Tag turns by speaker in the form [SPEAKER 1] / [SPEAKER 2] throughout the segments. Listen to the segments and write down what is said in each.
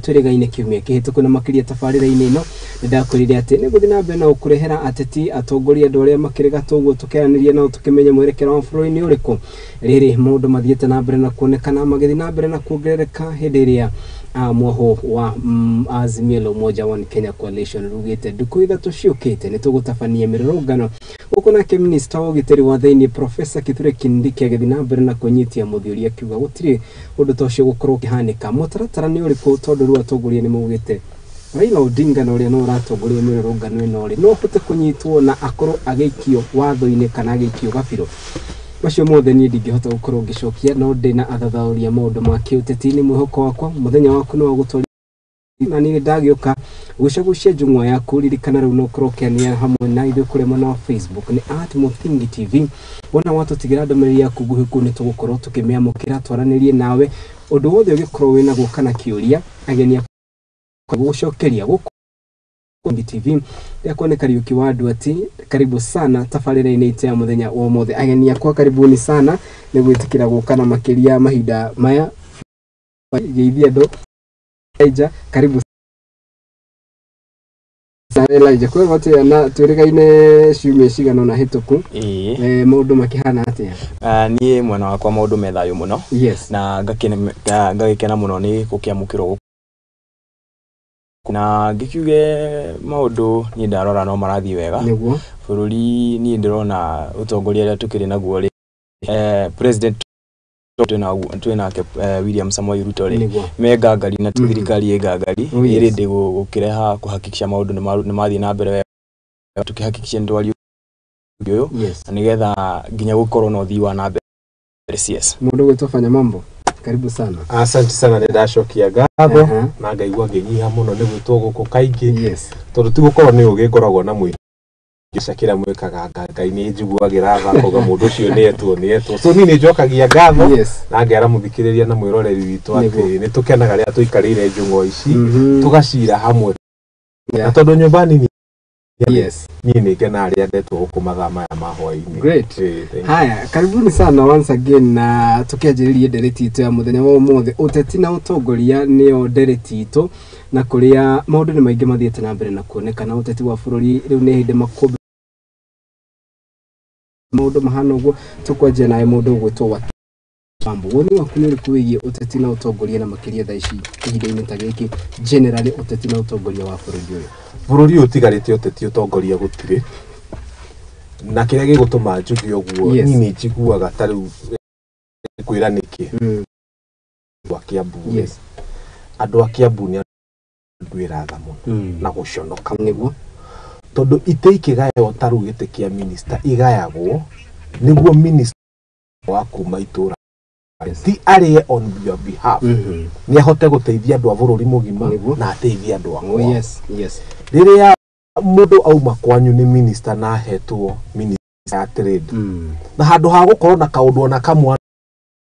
[SPEAKER 1] Twĩrĩgaine kiumia kĩhĩtũku na makĩria tabarĩra-inĩ ĩno nĩndakwĩrire atĩ nĩngũthiĩ na mbere na gũkũrehera ateti atongoria andũ arĩa makĩrĩ gatũ ũguo tũkĩaranĩria nao tũkĩmenye mwerekero wa bũrũri nĩ ũrĩkũ. Rĩrĩ maũndũ mathiĩte na mbere na kuonekana magĩthiĩ na mbere na kuongerereka hĩndĩ ĩrĩa mwoho wa Azimio la Umoja One Kenya Coalition rugĩte ndukũ ithatũ ciũkĩte nĩ tũgũtabania mĩrũrũngano gũkũ. Nake minista wa ũgitĩri wa thĩinĩ Professor Kithure Kindiki agĩthiĩ na mbere na kwĩnyitia mũthiũri akiuga gũtirĩ ũndũ ta ũcio gũkorwo ũkĩhanĩka. Mũtaratara nĩ ũrĩkũ tondũ rĩu atongoria nĩ maugĩte Raila Odinga na ũrĩa no ũratongoria mĩrũrũngano ĩno rĩ no ahote kũnyitwo na akorwo agĩikio watho-inĩ kana agĩikio gabiro. Macio mothe niĩ ndingĩhota gũkorwo ngĩcokia no ndĩna athathaũria maũndũ ma kĩũteti. Nĩ mwĩhoko wakwa mũthenya waku nĩ wa gũtwarithia na niĩ ndagĩũka gucagucia njũng'wa yaku. Ririkana rĩu no ũkorwo ũkĩanĩra hamwe na ithuĩ kũrĩa mwena wa Facebook nĩ @MũthingiTV. Wona watũtigĩra ndũmĩrĩri yaku nguhĩ kũu nĩ tũgũkorwo tũkĩmĩamũkĩra twaranĩrie nawe ũndũ wothe ũngĩkorwo wĩnaguo kana kĩũria ageni gũgũcokeria gũkũ TV yakwa nĩ Kariuki wa Nduati. Karibu sana tabarĩra-inĩ itũ ya mũthenya wa ũmũthĩ. Ageni akwa karibuni sana nĩ gwĩtĩkĩra gũka na makĩria mahinda maya geithia andũ. Elijah, karibu sana Elijah. Kwa atĩa na twĩrĩgaine ciumia cigana ũna hĩtũku?
[SPEAKER 2] Ĩĩ.
[SPEAKER 1] Maũndũ makĩhana atĩa?
[SPEAKER 2] Niĩ mwena wakwa maũndũ me thayũ mũno na ngagĩkena mũno nĩ gũkĩamũkĩrwo gũkũ na ngĩkiuge maũndũ niĩ ndarora no marathiĩ wega. Bũrũri niĩ ndĩrona ũtongoria ũrĩa tũkĩrĩ naguo rĩ, president twĩnake William Samoei Ruto rĩ, me ngangari na thirikari ĩ ngangari. Ĩ ready gũkĩreha kũhakikisha maũndũ nĩ mathiĩ na mbere wega, tũkĩhakikisha nĩ twariũkia ũyũ na nĩgetha nginya gũkorwo na ũthii wa na mbere CS.
[SPEAKER 1] Mũndũ gwĩtwo Fanya Mambo, karibu sana.
[SPEAKER 3] Asante sana, nĩ ndacokia ngatho na ngaigua ngĩnyiha mũno nĩ gwĩtwo gũkũ kaingĩ tondũ ti gũkorwo nĩ ũgĩ ngoragwo na mwĩca kĩrĩa mwĩkaga nga Ngai nĩ njiguagĩra tha koga mũndũ ũcio nĩ etwo nĩ etwo, so niĩ nĩ njokagia ngatho na ngera mũthikĩrĩria na mwĩroreri witũ atĩ nĩ tũkenaga rĩrĩa tũikarĩire njũng'wa ici tũgacira hamwe na tondũ nyũmba nini niĩ nĩ ngenaga rĩrĩa ndetwo gũkũ mathaa maya ma hwaĩ-inĩ.
[SPEAKER 1] Great.
[SPEAKER 3] Ĩĩ, thank you.
[SPEAKER 1] Haya, karibuni sana once again na tukianjĩrĩria ndereti itũ ya mũthenya wa ũmũthĩ. Ũteti na ũtongoria nĩyo ndereti itũ na kũrĩa maũndũ nĩ maingĩ mathiĩte na mbere na kuonekana ũteti wa bũrũri rĩu nĩ hĩndĩ makũmbĩ maũndũ mahana ũguo. Tũkwanjia nawe mũndũ ũgwĩtwo wa Mambo, woni waku nĩ ũrĩkũ wĩgiĩ ũteti na ũtongoria na makĩria thaa ici ihinda-inĩ ta gĩkĩ, generally ũteti na ũtongoria wa bũrũri ũyũ?
[SPEAKER 3] Bũrũri ũyũ ũtigarĩte ũteti, ũtongoria gũtirĩ, na kĩrĩa gĩgũtũma njuge ũguo, niĩ nĩ njiguaga ta rĩu kwĩra nĩkĩ andũ a Kiambu rĩ, andũ a Kiambu nĩ andũ ĩratha mũno na gũconoka mũno. Tondũ itĩ ikĩgaywo ta rĩu gĩtĩ kĩa minister igayagwo nĩguo minister wa kuma itũra ti arĩe on your behalf, nĩ ahote gũteithia andũ a bũrũri mũgima na ateithie andũ a kwao. Rĩrĩa mũndũ auma kwanyu nĩ minister na ahetwo minister ya trade na handũ ha gũkorwo na kaũndũ ona kamwe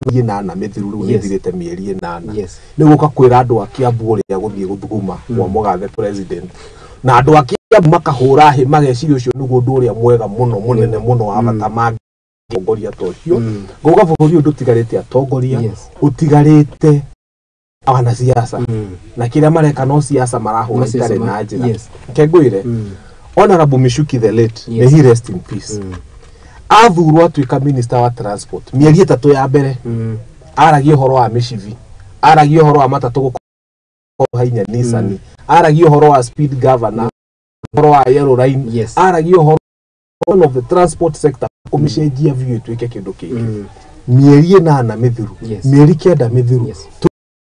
[SPEAKER 3] 8 mĩthiru rĩu nĩthirĩte mĩeri 8 nĩ gũka kwĩra andũ a Kiambu ũrĩa gũthiĩ gũthuguma kwa mũgathe president, na andũ a Kiambu makahũra hĩ mageciria ũcio nĩguo ũndũ ũrĩa mwega mũno mũnene mũno wa bata mangĩtongoria ta ũcio. Ngauga bũrũri ũyũ ndũtigarĩte atongoria, ũtigarĩte wanasiasa na kĩrĩa mareka no siasa marahũra itarĩ na njĩra. Reke ngwĩre, Honorable Michuki the late, may he rest in peace, athurwo atuĩka minister wa transport, mĩeri 3 ya mbere aragia ũhoro wa mĩcibi, aragia ũhoro wa matatũ gũkorwo hainya Nissan, aragia ũhoro wa speed governor, ũhoro wa yellow line, aragia ũhoro of the transport sector kũmĩcenjia biũ ĩtuĩke kĩndũ kĩngĩ. Mĩeri 8 mĩthiru, mĩeri 9 mĩthiru,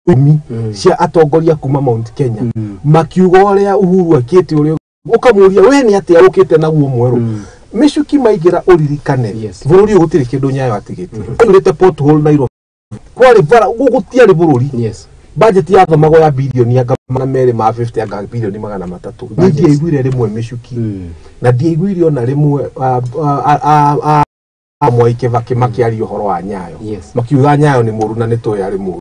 [SPEAKER 3] tũmi cia atongoria kuma Mount Kenya makiuga ũrĩa Uhuru akĩte ũrĩa ũkamũria we nĩ atĩa ũkĩte naguo mwerũ. Michuki maingĩra ũririkane bũrũri ũyũ gũtirĩ kĩndũ Nyayo atigĩtie. Aiyũrĩte pothole Nairobi, kwarĩ bara gũtiarĩ bũrũri. Budget yathomagwo ya bilioni anga 250 anga bilioni 300. Niĩ ndiaiguire rĩmwe Michuki na ndiaiguire ona rĩmwe Mwai Kibaki makĩaria ũhoro wa Nyayo makiuga Nyayo nĩ mũru na nĩ tũĩ arĩ mũru.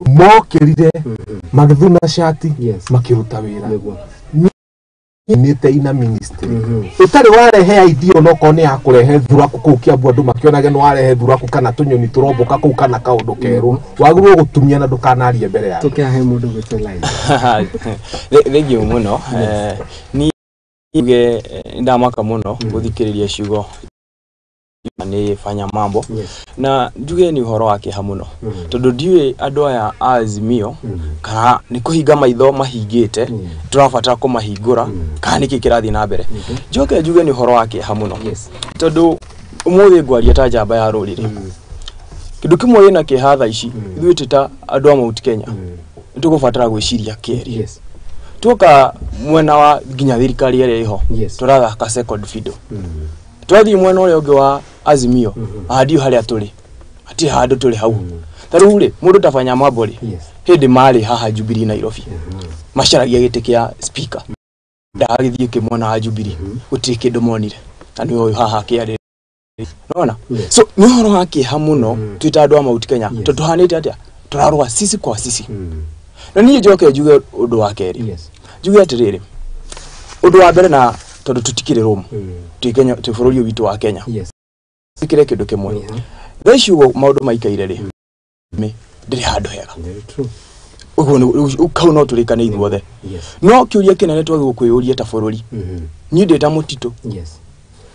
[SPEAKER 3] Mokĩrire magĩthuna cati makĩruta wĩra. nite ina ministry utari warehe idea no ko ni akurehe thuraku kuu Kiambu andu makionage no warehe thuraku kana tunyoni turomboka kuu kana kaundu keru wagirwo gutumia na ndukanarie mbere ya
[SPEAKER 1] tukiahe mundu gwitwo line.
[SPEAKER 2] Thengiũ mũno. Ni njuge ndamaka mũno guthikiriria ciugo ni Fanya Mambo. Na njuge ni uhoro wa kĩeha mũno tondu ndiũĩ andũ aya a Azimio kana nĩ kũhinga maitho mahingĩte tũrabatara kũmahingũra kana nĩkĩ kĩrathiĩ na mbere. Njoke njuge nĩ ũhoro wa kĩeha mũno tondu ũmũthĩ ngwaria ta njamba ya rũrĩrĩ. Kĩndũ kĩmwe gĩna kĩeha thaa ici ithuĩ twĩ ta andũ a Mount Kenya nĩ tũgũbatara gwĩciria kerĩ. Tuoka mwena wa nginya thirikari ĩrĩa ĩho tũrathaka second fiddle. Twathiĩ mwena ũrĩa ũngĩ wa Azimio handiũ harĩa tũrĩ hatirĩ handũ tũrĩ hau. Ta rĩu rĩ mũndũ ta Fanya Mambo rĩ hĩndĩ marĩ haha Jubilee Nairobi macaragia gĩtĩ kĩa speaker ndagagĩthiĩ kĩmwena wa Jubilee gũtirĩ kĩndũ monire na nĩwe ũyũ haha akĩarĩria. Nona so nĩ ũhoro wa kĩeha mũno twĩ ta andũ a Mount Kenya tondũ tũhanĩte atĩa tũrarũa sisi kwa sisi. Na niĩ njoke njuge ũndũ wa kerĩ. Njuge atĩrĩrĩ ũndũ wa mbere na tondũ tũtikĩrĩ Rome twĩ Kenya twĩ bũrũri witũ wa Kenya sikire kĩndũ kĩmwe thaa ici ũguo maũndũ maikaire rĩ ndĩrĩ handũ hega ũguo kau no tũrĩkane ithuothe. No kĩũria kĩnene twagĩrĩirwo kwĩyũria ta bũrũri niĩ ndĩ ta mũtitũ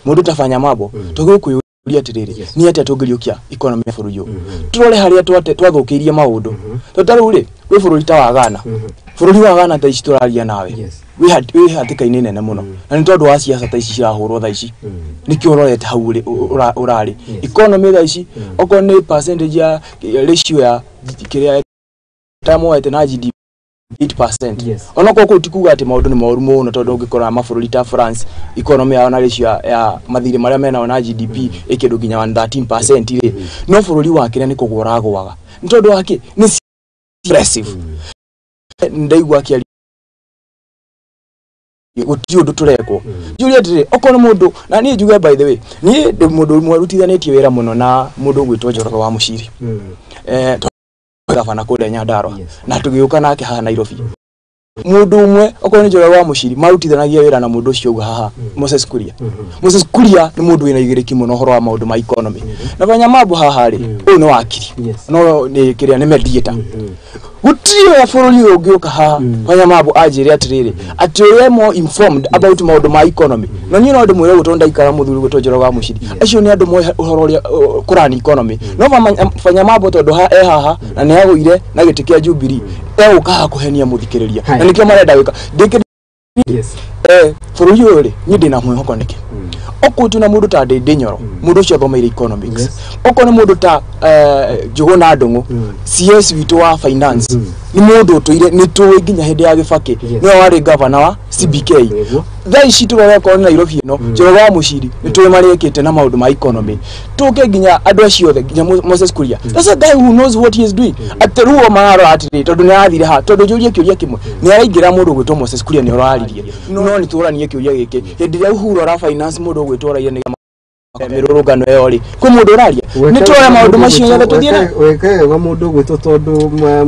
[SPEAKER 2] mũndũ ta Fanya Mambo twagĩrĩirwo kwĩyũria atĩrĩrĩ nĩ atĩa tũngĩriũkia economy ya bũrũri ũyũ tũrore harĩa twathũkĩirie maũndũ tondũ ta rĩu rĩ gwĩ bũrũri ta wa Ghana. Bũrũri wa Ghana thaa ici tũraria nawe wĩ hatĩka-inĩ nene mũno na nĩ tondũ wa ciaca ta ici cirahũrwo thaa ici nĩkĩo ũrorete hau ũrarĩ economy thaa ici okorwo nĩ percentage ya ratio ya kĩrĩa tamoete na GDP 8%. Onokorwo kũu ti kuga atĩ maũndũ nĩ moru mũno tondũ ũngĩkora mabũrũri ta France economy yao na ratio ya mathirĩ marĩa menao na GDP ĩkĩndũ nginya 113% rĩ no bũrũri wa kĩrĩa nĩ kũgwa ũragũaga nĩ tondũ wa kĩ nĩ impressive. Ndaigua akĩaria gũtirĩ ũndũ tũrekwo. Njuge atĩrĩrĩ okorwo mũndũ na niĩ njuge by the way niĩ ndĩ mũndũ ũmwe rutithanĩtie wĩra mũno na mũndũ ũgwĩtwo Njoroge wa Mũciri gabana kũrĩa Nyandarua na tũgĩũka nake haha Nairobi. Mũndũ ũmwe okorwo nĩ Njoroge wa Mũciri marutithanagia wĩra na mũndũ ũcio ũguo haha Moses Kuria. Moses Kuria nĩ mũndũ wĩna igĩrĩki mũno ũhoro wa maũndũ ma economy. Na Fanya Mambo haha rĩ ũyũ nĩ wakiri no nĩ kĩrĩa nĩ mediator. Gũtirĩ wa bũrũri ũyũ ũngĩũka haha Fanya Mambo anjĩre atĩrĩrĩ atĩ ũrĩa more informed about maũndũ ma economy. Na niĩ no ndĩmwĩre ũguo tondũ ndaikara mũthuri ũgwĩtwo Njoroge wa Mũciri acio nĩ andũ moĩ ũhoro ũrĩa kũrani economy. No Fanya Mambo tondũ e haha na nĩ agũire na gĩtĩ kĩa Jubilee egũka haha kũhenia mũthikĩrĩria na nĩkĩo marenda gwĩka. Bũrũri ũyũ rĩ niĩ ndĩna mwĩhoko nĩkĩ okorwo twĩna mũndũ ta Ndindi Nyoro mũndũ ũcio athomeire economics okorwo nĩ mũndũ ta Njuguna Ndung'u CS witũ wa finance nĩ mũndũ ũtũire nĩ tũĩ nginya hĩndĩ ya Gĩbakĩ nĩwe warĩ governor wa CBK. Thaa ici tũrora okorwo nĩ Nairobi ĩno Njoroge wa Mũciri nĩ tũĩ marĩkĩte na maũndũ ma economy tũke nginya andũ acio othe nginya Moses Kuria that's a guy who knows what he is doing. Atĩ rĩu o mararora atĩrĩrĩ tondũ nĩ arathire haha tondũ njũrie kĩũria kĩmwe nĩ araingĩra mũndũ ũgwĩtwo Moses Kuria nĩ ũraririe no nĩ tũranie kĩũria gĩkĩ hĩndĩ ĩrĩa Uhuru ara finance mũndũ ũgwĩtwo Raila nĩ mĩrũrũngano ĩyo rĩ kwĩ mũndũ ũraria nĩ tuoya maũndũ macio yothe tũthiĩ na
[SPEAKER 1] weka wega mũndũ ũgwĩtwo tondũ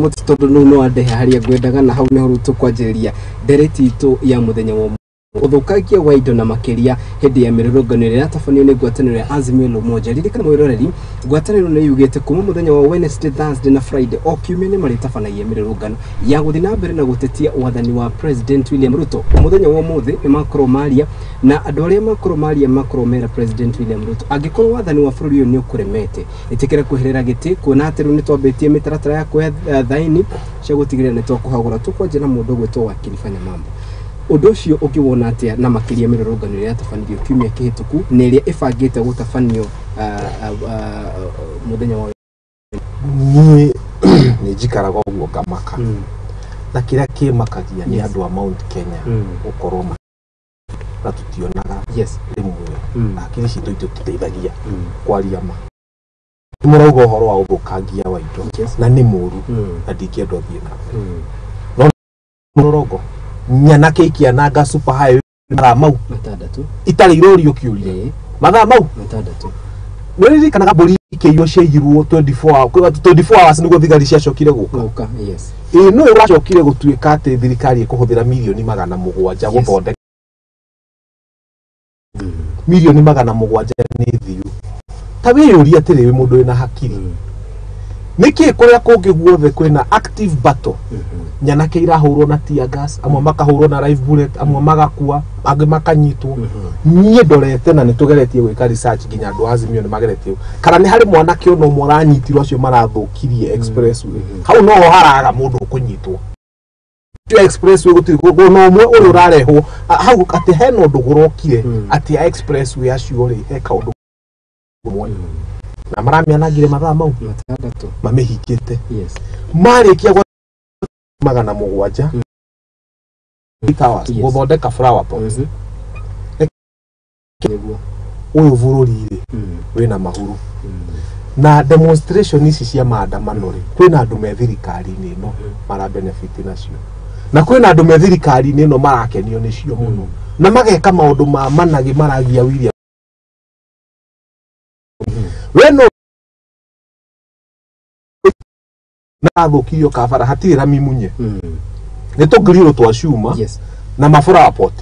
[SPEAKER 1] mũtĩ tondũ nĩu no andehe harĩa ngwendaga na hau nĩho rĩu tũkwanjĩrĩria ndereti itũ ya mũthenya wa ũthũkangia wa indo na makĩria hĩndĩ ya mĩrũrũngano ĩrĩa ĩratabanio nĩ ngwatanĩro ya Azimio la Umoja. Ririkana mwĩroreri ngwatanĩro nĩ yugĩte kuma mũthenya wa Wednesday, Thursday na Friday o kiumia nĩ marĩtabanagia mĩrũrũngano ya gũthiĩ na mbere na gũtetia wathani wa President William Ruto. Mũthenya wa ũmũthĩ nĩ makorwo maria na andũ arĩa makorwo maria makorwo mera President William Ruto angĩkorwo wathani wa bũrũri ũyũ nĩ ũkũremete ĩtĩkĩra kweherera gĩtĩ kuona atĩ rĩu nĩ twambĩtie mĩtaratara ya kuoya thaini cia gũtigĩrĩra nĩ twakũhagũra. Tũkwanjia na mũndũ ũgwĩtwo Wakiri Fanya Mambo. Ũndũ ũcio ũngĩwona atĩa na makĩria mĩrũrũngano ĩrĩa yatabanĩrio kiumia kĩhĩtũku na ĩrĩa ĩbangĩte gũtabanio mũthenya wa
[SPEAKER 3] niĩ nĩ njikaraga ũguo ngamaka na kĩrĩa kĩmakagia nĩ andũ a Mount Kenya gũkorwo na tũtionaga rĩmwe na hakiri citũ itũteithagia kwaria ma. Mũrauga ũhoro wa ũthũkangia wa indo na nĩ mũru na ndingĩenda ũthiĩ na mbere no mũrũrũngo nyanake ikiananga super highway mathaa mau
[SPEAKER 1] matandatũ
[SPEAKER 3] itarĩ irorio kĩũria mathaa mau
[SPEAKER 1] matandatũ
[SPEAKER 3] nĩũririkanaga mbũri ikĩiywo ciaiyirwo 24 hours nĩguo thigari ciacokire gũka. Ĩĩ nĩwe ũracokire gũtuĩka atĩ thirikari ĩkũhũthĩra mirioni 700 gũthondeka Milioni 700 nĩ thiu. Ta wĩyũrie atĩrĩ wĩ mũndũ wĩna hakiri. Nĩkĩ kũrĩa kũngĩ guothe kwĩna active battle? Nyanake irahũrwo na tear gas, amwe makahũrwo na live bullet, amwe magakua, angĩ makanyitwo. Niĩ ndorete na nĩtũgeretie gwĩka research nginya andũ a Azimio nĩmageretie. Kana nĩ harĩ mwanake ona ũmwe ũranyitirwo acio marathũkirie expressway. Hau noho haraga mũndũ ũkũnyitwo. Expressway gũtirĩ ona ũmwe ũrĩa ũrarehwo hau atĩ hena ũndũ gũrokire atĩ a expressway acio rĩ he kaũndũ ũmwe. Na maramĩanangire mathaa mau
[SPEAKER 1] matandatũ
[SPEAKER 3] mamĩhingĩte.
[SPEAKER 1] Yes.
[SPEAKER 3] Marĩkia gwa 700 towers gũthondeka flower pots. Ũyũ bũrũri rĩ wĩna mahuru. Na demonstration ici cia maandamano rĩ kwĩna andũ me thirikari-inĩ ĩno mara benefit nacio. Na kwĩna andũ me thirikari-inĩ ĩno marakenio nĩcio mũno. Na mageka maũndũ ma managĩ maragia William. We no na thũkirio kabara hatirĩ rami munye. Nĩ tũngiriro twa cuma na mabura pot.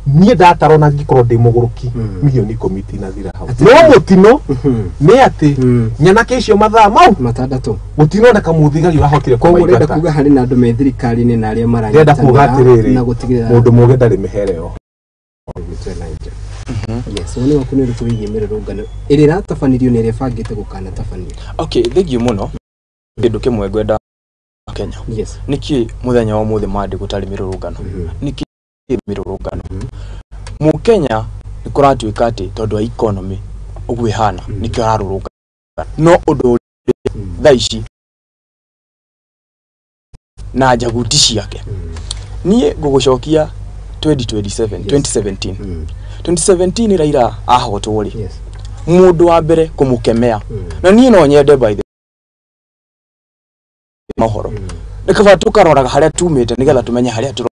[SPEAKER 3] Niĩ ndatarwo na ngĩkorwo ndĩ mũgũrũki milioni 10 itinathira hau. No mũtino nĩ atĩ nyanake icio mathaa mau
[SPEAKER 1] matandatũ
[SPEAKER 3] gũtinoneka mũthigari ũrahotire
[SPEAKER 1] Koguo ũrenda kuga harĩ na andũ me thirikari-inĩ na arĩa
[SPEAKER 3] maranyitanĩra. Ndĩrenda kuga atĩrĩrĩ
[SPEAKER 1] na gũtigĩrĩra
[SPEAKER 3] mũndũ mũgĩ ndarĩ mĩhereo.
[SPEAKER 1] Yes, woni waku nĩ ũrĩkũ wĩgiĩ mĩrũrũngano ĩrĩa ĩratabanĩrio na ĩrĩa ĩbangĩte gũkanatabanio?
[SPEAKER 2] Okay, thengiũ mũno. Kĩndũ kĩmwe ngwenda Kenya.
[SPEAKER 1] Yes.
[SPEAKER 2] Nĩkĩ mũthenya wa ũmũthĩ Monday gũtarĩ mĩrũrũngano? Nĩkĩ mĩrũrũngano? Mũkenya nĩ kũratuĩka atĩ tondũ wa economy ũguo ĩhana nĩkĩo ararũrũngana. No ũndũ ũrĩa thaa ici na njaguti ciake. Niĩ ngũgũcokia 2027, 2017. 2017 Raila ahotwo rĩ. Mũndũ wa mbere kũmũkemea. Na niĩ no nyende by the mohoro. Nĩ kaba tũkaroraga harĩa tumĩte nĩgetha tũmenye harĩa tũrora.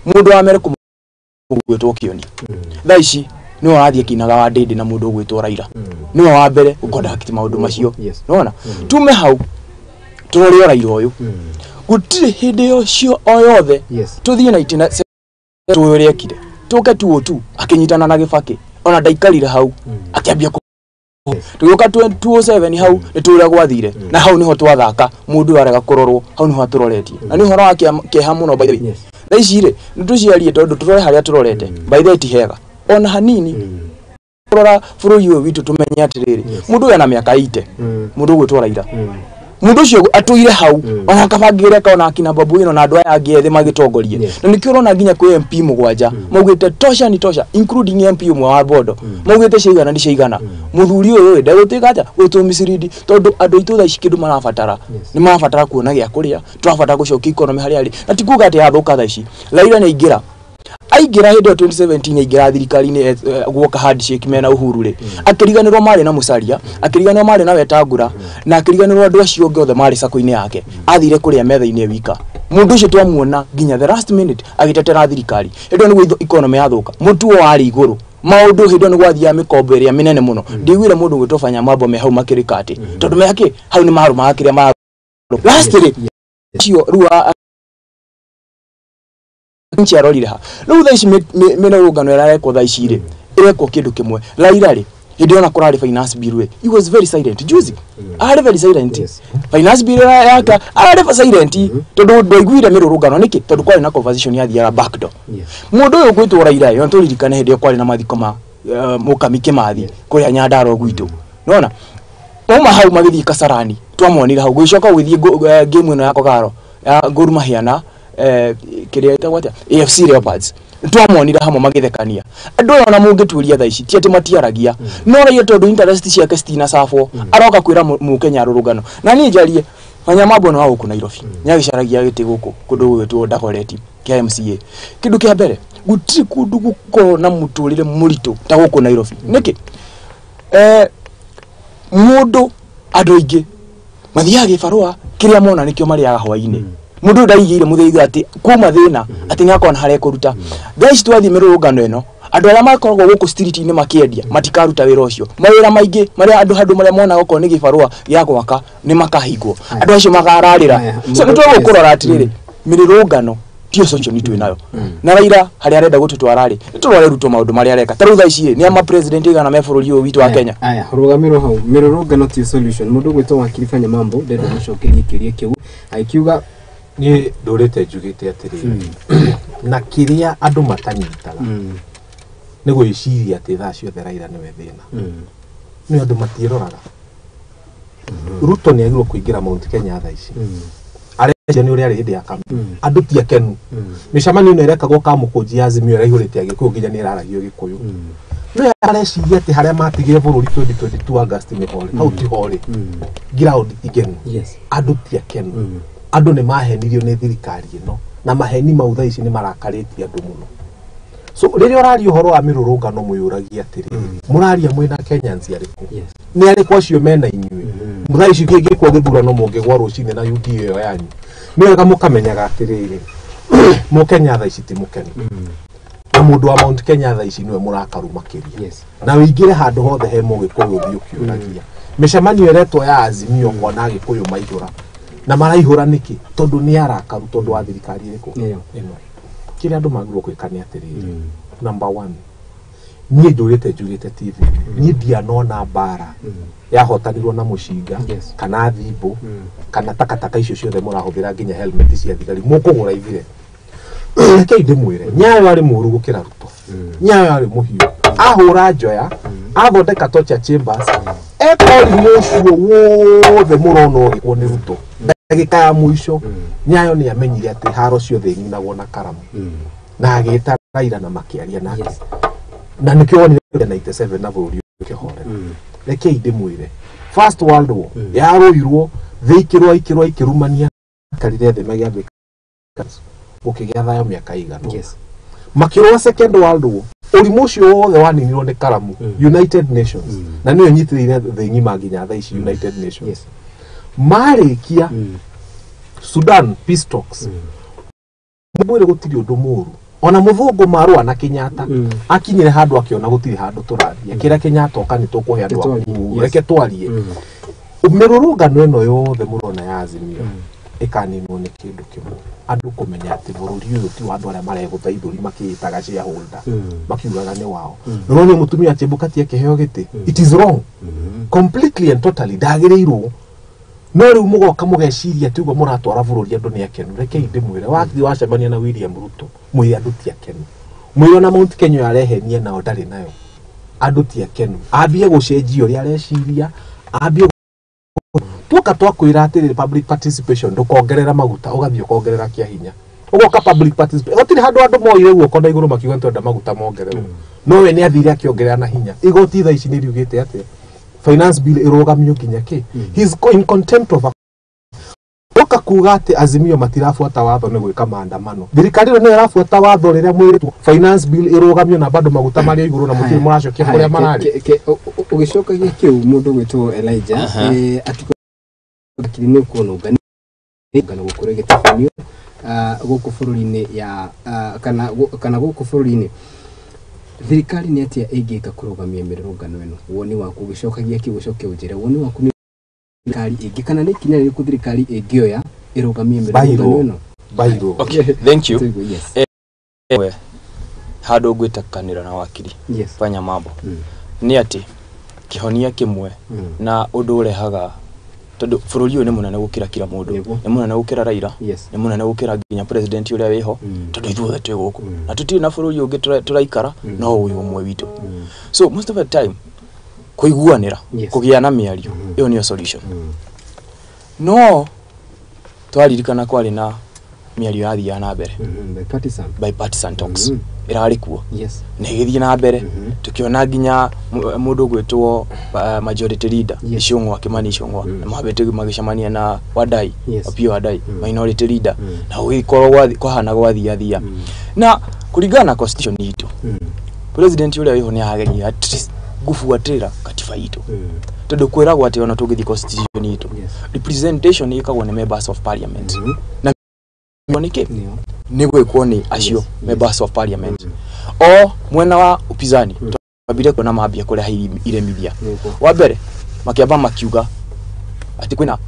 [SPEAKER 2] Mũndũ wa mbere kũmũgwĩtwo Kĩoni. Thaa ici nĩwe ũrathiĩ akĩinaga wa ndĩndĩ na mũndũ ũgwĩtwo Raila. Nĩwe wa mbere gũconduct maũndũ macio. Nĩwona? Tume hau tũrore Raila ũyũ. Gũtirĩ hĩndĩ ũcio o yothe tũthiĩ na itina tũĩ ũrĩa ekire. Tũke 202 akĩnyitana na Gĩbakĩ. Ona ndaikarire hau akĩambia tũgĩũka 207 hau nĩ tũrĩa gwathire na hau niho twathaka mũndũ arega kũrorwo hau niho atũroretie na nĩ ũhoro wa kĩeha mũno by the way. Thaa ici rĩ nĩ tũciarie tondũ tũrore harĩa tũrorete by the way ti hega ona hanini kũrora bũrũri ũyũ witũ tũmenye atĩrĩrĩ mũndũ ũyũ ena mĩaka 80 mũndũ ũgwĩtwo Raila mũndũ ũcio atũire hau ona kabangĩre kaona akina Babu ĩno na andũ aya angĩ ethĩ magĩtongorie na nĩkĩo ũrona nginya kwĩ MP 7 maugĩte tosha ni tosha including MP ũmwe wa Bondo maugĩte ciigana nĩ ciigana mũthuri ũyũ ndegũtuĩka atĩa gũtũmicirindi tondũ andũ aitũ thaa ici kĩndũ marabatara nĩ marabatara kuona gĩa kũrĩa tũrabatara gũcokia economy harĩa arĩ na ti kuga atĩ yathũka thaa ici. Raila nĩ aingĩra hĩndĩ ĩyo 2017 aingĩra thirikari-inĩ guoka handshake mena Uhuru rĩ akĩriganĩrwo marĩ na Musalia akĩriganĩrwo marĩ na Wetangula na akĩriganĩrwo andũ acio angĩ othe marĩ sako-inĩ yake athire kũrĩa metha-inĩ wika mũndũ ũcio twamuona nginya the last minute agĩtetera thirikari hĩndĩ ĩyo nĩguo economy yathũka mũtuo warĩ igũrũ maũndũ hĩndĩ ĩyo nĩ gwathiaga mĩkombo ĩrĩa mĩnene mũno ndiguire mũndũ ũgwĩtwo Fanya Mambo me hau makĩrĩka atĩ tondũ me hakĩ hau nĩ marũmaga kĩrĩa marũmaga last rĩ cio rĩu nchi arorire ha rĩu thaa ici mĩrũrũngano ĩrarekwo thaa ici rĩ ĩrekwo kĩndũ kĩmwe. Raila rĩ hĩndĩ ĩyo kũrarĩ finance bill rĩ he was very silent juzi arĩ very silent finance bill yake arĩ silent tondũ ndaiguire mĩrũrũngano nĩkĩ tondũ kwarĩ na conversation yathiaga back door mũndũ ũyũ ũgwĩtwo Raila ĩyo tũririkane hĩndĩ ĩyo kwarĩ na mathiko ma Mũkami Kĩmathi kũrĩa Nyandarua gwitũ nĩwona uma hau magĩthiĩ Kasarani twamonire hau gũgĩcoka gũgĩthiĩ game ĩno ya Kogalo ya Gor Mahia na kĩrĩa ĩtagwo atĩa AFC Leopards twamonire hamwe magĩthekania andũ aya ona mũngĩtuĩria thaa ici ti atĩ matiaragia no Raila tondũ interest ciake citinacabwo aroka kwĩra mũkenya arũrũngano na niĩ njarie Fanya Mambo nĩ wa gũkũ Nairobi nĩagĩcaragia gĩtĩ gũkũ kũndũ gũgwĩtwo Dagoretti kĩa MCA kĩndũ kĩa mbere gũtirĩ kũndũ gũkorwo na mũtũrĩre mũritũ ta gũkũ Nairobi nĩkĩ mũndũ andũ aingĩ mathiaga gĩbarũa kĩrĩa mona nĩkĩo marĩaga hwaĩ-inĩ mũndũ ndaigĩire mũthĩgi atĩ kuma thĩna atĩ nĩakona harĩa ekũruta thaa ici twathiĩ mĩrũrũngano ĩno andũ arĩa makoragwo gũkũ street-inĩ makĩendia matikaruta wĩra ũcio mawĩra maingĩ marĩa andũ handũ marĩa monaga okorwo nĩ gĩbarũa gĩa gwaka nĩ makahingwo andũ acio makararĩra so nĩ twagũkũrora atĩrĩrĩ mĩrũrũngano Tio solution twĩ nayo. Na Raila harĩa arenda gũtũtwara rĩ, nĩtũrore Ruto maũndũ marĩa areka. Ta rĩu thaa ici nĩ ama president igana me bũrũri ũyũ witũ wa Kenya.
[SPEAKER 1] Aya, rũgamĩrwo hau. Mĩrũrũngano ti solution. Mũndũ ũgwĩtwo Wakiri Fanya Mambo ndenda gũcokeria kĩũria kĩu agĩkiuga
[SPEAKER 3] niĩ ndũrĩte njugĩte atĩrĩrĩ, na kĩrĩa andũ matanyitaga nĩ gwĩciria atĩ thaa ciothe Raila nĩwe thĩna. Nĩ andũ matiĩroraga. Ruto nĩ agĩrĩirwo kũingĩra Mount Kenya thaa ici. Arecia nĩ ũrĩa arĩ hĩndĩ ya campaign. Andũ ti akenu. Mĩcemanio ĩno ĩrekagwo Kamũkũnji ya Azimio ĩraihũrĩte Agĩkũyũ nginya nĩ ĩraragio Gĩkũyũ. No areciria atĩ harĩa matigire bũrũri 2022 August nĩho rĩ, hau tiho rĩ. Ground ti ngenu. Andũ ti akenu. Andũ nĩ mahenirio nĩ thirikari ĩno na maheni mau thaa ici nĩ marakarĩtie andũ mũno. So rĩrĩa ũraria ũhoro wa mĩrũrũngano mwĩyũragia atĩrĩrĩ, mũraria mwĩna Kenyans arĩkũ? Nĩ arĩkũ acio mena inyuĩ? Thaa ici kĩngĩkwo gĩthurano mũngĩgwa rũcinĩ na UDA ĩyo yanyu. Nĩ wega mũkamenyaga atĩrĩrĩ, Mũkenya thaa ici ti mũkenu. Na mũndũ wa Mount Kenya thaa ici nĩwe mũrakaru makĩria. Na wĩingĩre handũ hothe he Mũgĩkũyũ ũthiĩ ũkĩũragia. Mĩcemanio ĩretwo ya Azimio kuona Agĩkũyũ maihũra. Na maraihũra nĩkĩ? Tondũ nĩ arakaru tondũ wa thirikari ĩrĩkũ? Ĩno. Kĩrĩa andũ magĩrĩirwo gwĩka nĩ atĩrĩrĩ, number one, niĩ njũrĩte njugĩte TV, niĩ ndianona mbara yahotanirwo na mũcinga kana thimbo kana takataka icio ciothe mũrahũthĩra nginya helmet cia thigari mũkũgũra ithire. Rekei ndĩmwĩre, Nyayo arĩ mũũru gũkĩra Ruto. Nyayo arĩ mũhiũ. Ahũra njoya, athondeka torture chambers, eka ũrimũ ũcio wothe mũrona ũgĩkwo nĩ Ruto. Ndagĩka ya mũico Nyayo nĩ amenyire atĩ haro ciothe ininagwo na karamu. Na agĩta Raila na makĩaria nake. Na nĩkĩo wonire 97 na bũrũri ũkĩhorera. Rekei ndĩmwĩre, First World War yarũirwo thĩ ikĩrũa ikĩrũa ikĩrumania karire thĩ magĩambĩka gũkĩgĩa thayũ mĩaka igana. Makĩrũa Second World War, ũrimũ ũcio wothe waninirwo nĩ karamu, United Nations. Na nĩyo ĩnyitĩrĩire thĩ ng'ima nginya thaa ici United Nations. Marĩkia Sudan peace talks. Mwĩrĩ gũtirĩ ũndũ mũũru. Ona mũthũngũ marũa na Kenyatta akinyire handũ akĩona gũtirĩ handũ tũrathiĩ. Akĩra Kenyatta oka nĩ tũkũhe andũ aku, reke twarie. Mĩrũrũngano ĩno yothe mũrona ya Azimio ĩkaninwo nĩ kĩndũ kĩmwe, andũ kũmenya atĩ bũrũri ũyũ ti wa andũ arĩa maregũtha ithũri makĩĩtaga shareholder, makiugaga nĩ wao. Nĩũronire mũtumia Chebukati akĩheo gĩtĩ? It is wrong completely and totally, ndagĩrĩirwo. No rĩu mũgoka mũgeciria atĩ ũguo mũratwara bũrũri andũ nĩ akenu. Rekei ndĩmwĩre, wathiĩ wacemania na William Ruto, mwĩre andũ ti akenu. Mwĩre ona Mount Kenya arehenie nao ndarĩ nayo. Andũ ti akenu. Ambie gũcenjia ũrĩa areciria, ambie tuoka twakwĩra atĩrĩrĩ, public participation ndũkongerera maguta ũgathiĩ ũkongerera kĩa hinya. Ũgoka public participation gũtirĩ handũ andũ moire guoko na igũrũ makiuga twenda maguta mongererwo. No we nĩ athire akĩongerera na hinya. Igoti thaa ici nĩ riugĩte atĩa? Finance bill ĩrũgamio nginya kĩ? He's in contempt of a oka kuga atĩ Azimio matirabuata watho nĩ gwĩka maandamano. Thirikari ĩno nĩyo ĩrabuata watho rĩrĩa mwĩrĩtwo finance bill ĩrũgamio na bado maguta marĩ igũrũ na mũtirĩ mũracokia kũrĩa mararĩ.
[SPEAKER 1] Ũgĩcokagia kĩu mũndũ ũgwĩtwo Elijah akiri nĩ ũkuona ũngani gũkũ gĩtabanio gũkũ bũrũri-inĩ ya kana gũkũ bũrũri-inĩ thirikari nĩ atĩa ĩngĩka kũrũgamia mĩrũrũngano ĩno? Woni waku ũgĩcokagia kĩu ũcoke ũnjĩre woni waku nĩ thirikari ĩngĩ kana nĩ ikinya rĩrĩkũ thirikari ĩngĩoya ĩrũgamie mĩrũrũngano ĩno?
[SPEAKER 3] Bairwo.
[SPEAKER 2] Okay, thank you. Handũ ngwĩtakanĩra na wakiri Fanya Mambo nĩ atĩ kĩhonia kĩmwe na ũndũ ũrehaga tondũ bũrũri ũyũ nĩ mũnene gũkĩra kila mũndũ, nĩ mũnene gũkĩra Raila, nĩ mũnene gũkĩra nginya president ũrĩa wĩho, tondũ ithuothe twĩ gũkũ na tũtirĩ na bũrũri ũngĩ tũraikara no ũyũ ũmwe witũ. So most of the time kũiguanĩra, kũgĩa na mĩario, ĩyo nĩyo solution. No twaririkana kwarĩ na mĩario yathiaga na mbere bipartisan talks ĩrarĩ kuo na ĩgĩthiĩ na mbere, tukiona nginya mũndũ ũgwĩtwo majority leader Ichung'wa, Kimani Ichung'wa, na mambĩte magĩcemania na Wadai, Opiyo Wadai, minority leader, na gũgĩkorwo kwahana gwathiathia. Na kũringana na constitution itũ, president ũrĩa wĩho nĩ ageria at least gũbuatĩrĩra katiba itũ, tondũ kwĩragwo atĩ ona tũngĩthiĩ constitution itũ, representation ĩkagwo nĩ members of parliament, na nĩkĩ nĩ gwĩkwo nĩ acio members of parliament. O mwena wa upinzani twambire kuona mambia kũreha iremithia. Wa mbere makĩamba makiuga atĩ kwĩna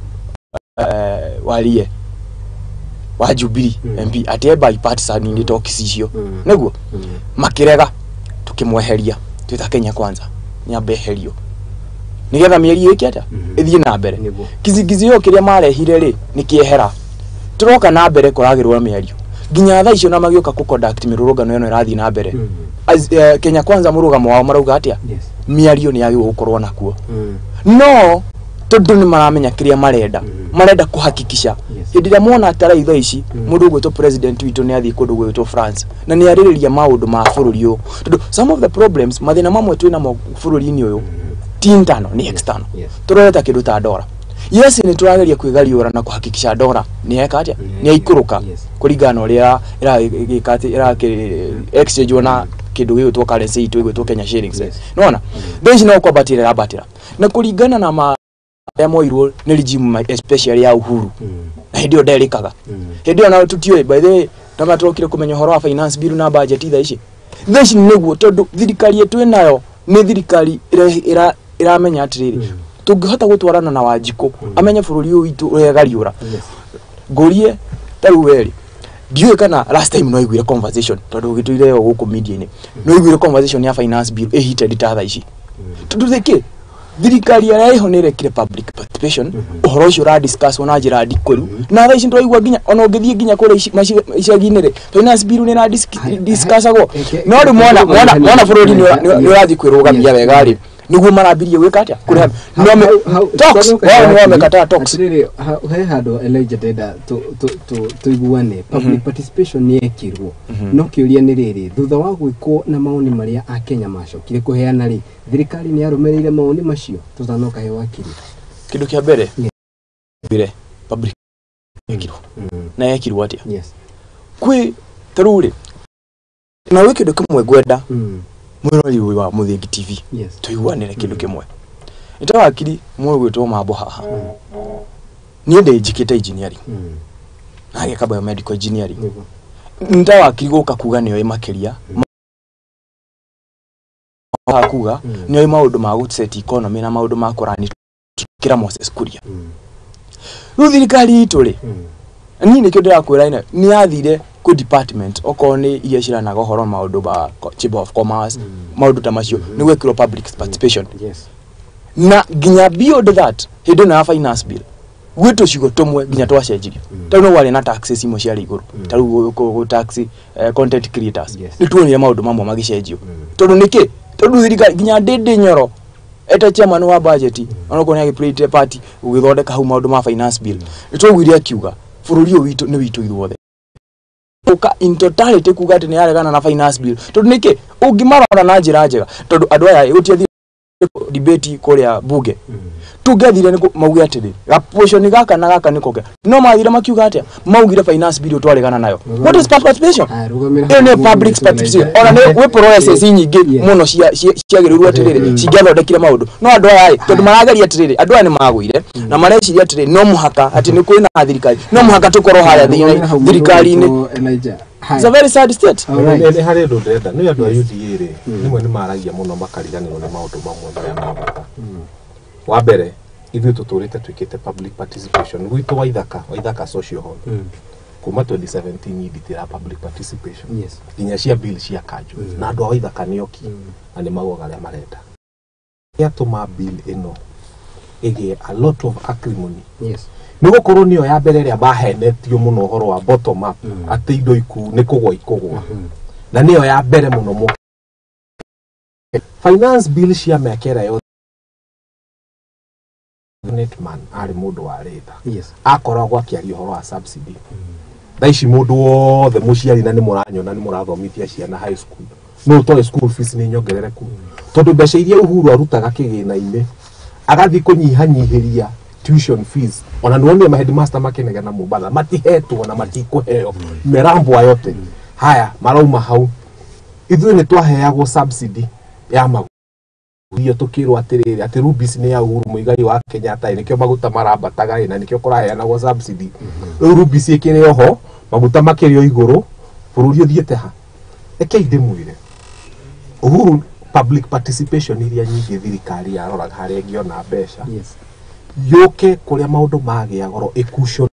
[SPEAKER 2] warie wa Jubilee MP atĩ bipartisan nĩ talks icio nĩguo makĩrega tukĩmweheria twĩta Kenya Kwanza nyambe eherio nigetha mĩeri ĩke atĩa ĩthiĩ na mbere. Kizingizio kĩrĩa marehire rĩ nĩ kĩehera tũroka na mbere kũragĩrwo mĩario nginya thaa icio na magĩũka kũ conduct mĩrũrũngano ĩno ĩrathiĩ na mbere. Kenya Kwanza mũrũgamo wao marauga atĩa mĩario nĩ yagĩrĩirwo gũkorwo nakuo no tondũ nĩ maramenya kĩrĩa marenda marenda kũhakikisha hĩndĩ ĩrĩa mona tarai thaa ici mũndũ ũgwĩtwo president witũ nĩ athiĩ kũndũ gwĩtwo France na nĩ arĩrĩria maũndũ ma bũrũri ũyũ tondũ some of the problems mathĩna mamwe twĩ namo bũrũri-inĩ ũyũ ti internal ni external. Turoreta kindu ta dora yes ni turageria kwigariura na kuhakikisha dora ni yeka atia ni yaikuruka kuringana na uria ira ira exchange ona kindu gigwitwo currency itu igwitwo Kenya shillings nona thaici no kwambatira rambatira na kuringana na ma ya moirwo ni regime especially ya Uhuru na hindi yo nderikaga hindi yo na tutioi by the way na turokire kumenya horo wa finance bill na budget thaa ici niguo tondu thirikari yetu nayo ni thirikari iramenya atiriri tungihota gutwarana na Wanjikũ amenye bururi uyu witu uregariura ngurie ta riu weri ndiũĩ kana last time no iguire conversation tondu gituire guku media-inĩ no iguire conversation ya finance bill ĩheated ta thaa ici tondu thiki thirikari ĩrĩa ĩho nĩ ĩrekire public participation ũhoro ũcio ũradiscusswo na njĩra ndikũru na thaa ici nĩtũraigua nginya ona ũngĩthiĩ nginya kũrĩa icagi-inĩ rĩ finance bill nĩ ĩradiscussagwo no rĩu mona bũrũri nĩ ũrathiĩ kwĩrũgamia wega rĩ niguo marambirie gwĩka atĩa kũrĩha talks wao nĩ wamekataa talks
[SPEAKER 1] atiriri he handũ Elijah ndenda tũiguane public participation nĩ yekirwo no kĩũria nĩ rĩrĩ thutha wa gwĩkwo na maoni marĩa Akenya macokire kũheana rĩ thirikari nĩ yarũmĩrĩire maoni macio tũtanoka he wakiri
[SPEAKER 2] kĩndũ kĩa mbere mbere public yekirwo na yekirwo atĩa kwĩ tarĩu rĩ na gwĩ kĩndũ kĩmwe ngwenda mwirori wa Muthingi TV tuiguanire kindu kimwe ita wakiri mwe gwitwo mambo haha nie ndi njikite engineering na geka biomedical engineering nta wakiri guka kuga nio makiria kuga nio maundu ma guset economy na maundu ma kurani kira Moses Kuria riu thirikari itu ri ni nikio ndirakwira ina ni yathire ku department okorwo ni iria ciranaga ũhoro maũndũ ma Chamber of Commerce maũndũ ta macio nĩ gwekĩrwo public participation na nginya beyond that hĩndĩ ĩno ya finance bill gwĩ tũcigo tũmwe nginya twacenjirio ta rĩu no warĩ na taxes imwe ciarĩ igũrũ ta rĩu gũ tax content creators nĩ tuonire maũndũ mamwe magĩcenjio tondũ nĩkĩ tondũ thirikari nginya Ndindi Nyoro eta chairman wa budget onokorwo nĩ agĩplayte party ũgĩthondeka hau maũndũ ma finance bill nĩ twaiguire akiuga bũrũri ũyũ witũ nĩ witũ ithuothe uka in totality kuga ati ni yaregana na finance bill tondu niki ungimarora na njira njega tondu andu aya gutiathi debate kuria bunge tungiathire ni mauge atiri gaportion gaka na gaka niko no mathire makiuga atia maugire finance bill twaregana nayo. What is participation? Ĩyo nĩ public participation ona nĩ gwĩ process nyingĩ mũno ciagĩrĩirwo atĩrĩrĩ cingĩathondekire maũndũ no andũ aya tondu marageria atĩrĩrĩ andũ aya nĩ magũire na mareciria atĩrĩrĩ no mũhaka atĩ nĩ kwĩna thirikari no mũhaka tũkorwo harĩa thirikari-inĩ. It's a very sad state.
[SPEAKER 3] Nĩ harĩ ũndũ ndĩrenda nĩ andũ a UDA rĩ rĩmwe nĩ maragia mũno makariganĩrwo nĩ maũndũ mamwe marĩa ma bata. Wa mbere ithuĩ tũtũrĩte twĩkĩte public participation gwitũ Waithaka social hall kuma 2017 nditĩra public participation nginya cia bill cia kanjũ na andũ a Waithaka nĩ oki na nĩ maugaga arĩa marenda gĩatũma bill ĩno ĩgĩe a lot of acrimony nĩ gũkorwo nĩyo ya mbere ĩrĩa mahenetio mũno ũhoro wa bottom up atĩ indo iku nĩ kũgwa ikũgwa na nĩyo ya mbere mũno mũno finance bill cia mĩaka ĩrĩa yothe Netman arĩ mũndũ wa ritha akoragwo akĩaria ũhoro wa subsidy thaa ici mũndũ wothe mũciari na nĩ mũranyona nĩ mũrathomithia ciana high school no ũtoe school fees nĩ nyongerereku tondũ mbeca iria Uhuru arutaga kĩgĩna-inĩ agathiĩ kũnyihanyihĩria tuition fees ona nĩwonire ma headmaster makenegana Mombatha matihetwo na matikũheo merambwa yote haya marauma hau ithuĩ nĩ twaheagwo subsidy ya maguta irio tukirwo atiriri ati rubis ni ya Uhuru Muigai wa Kenyatta nikio maguta marambataga na nikio kuraheanagwo subsidy riu rubis ikiri oho maguta makirio iguru bururi uthiete ha reke ndimwire Uhuru public participation iria nyingi thirikari yaroraga haria ingiona mbeca yuke kuria maundu magia goro ikucio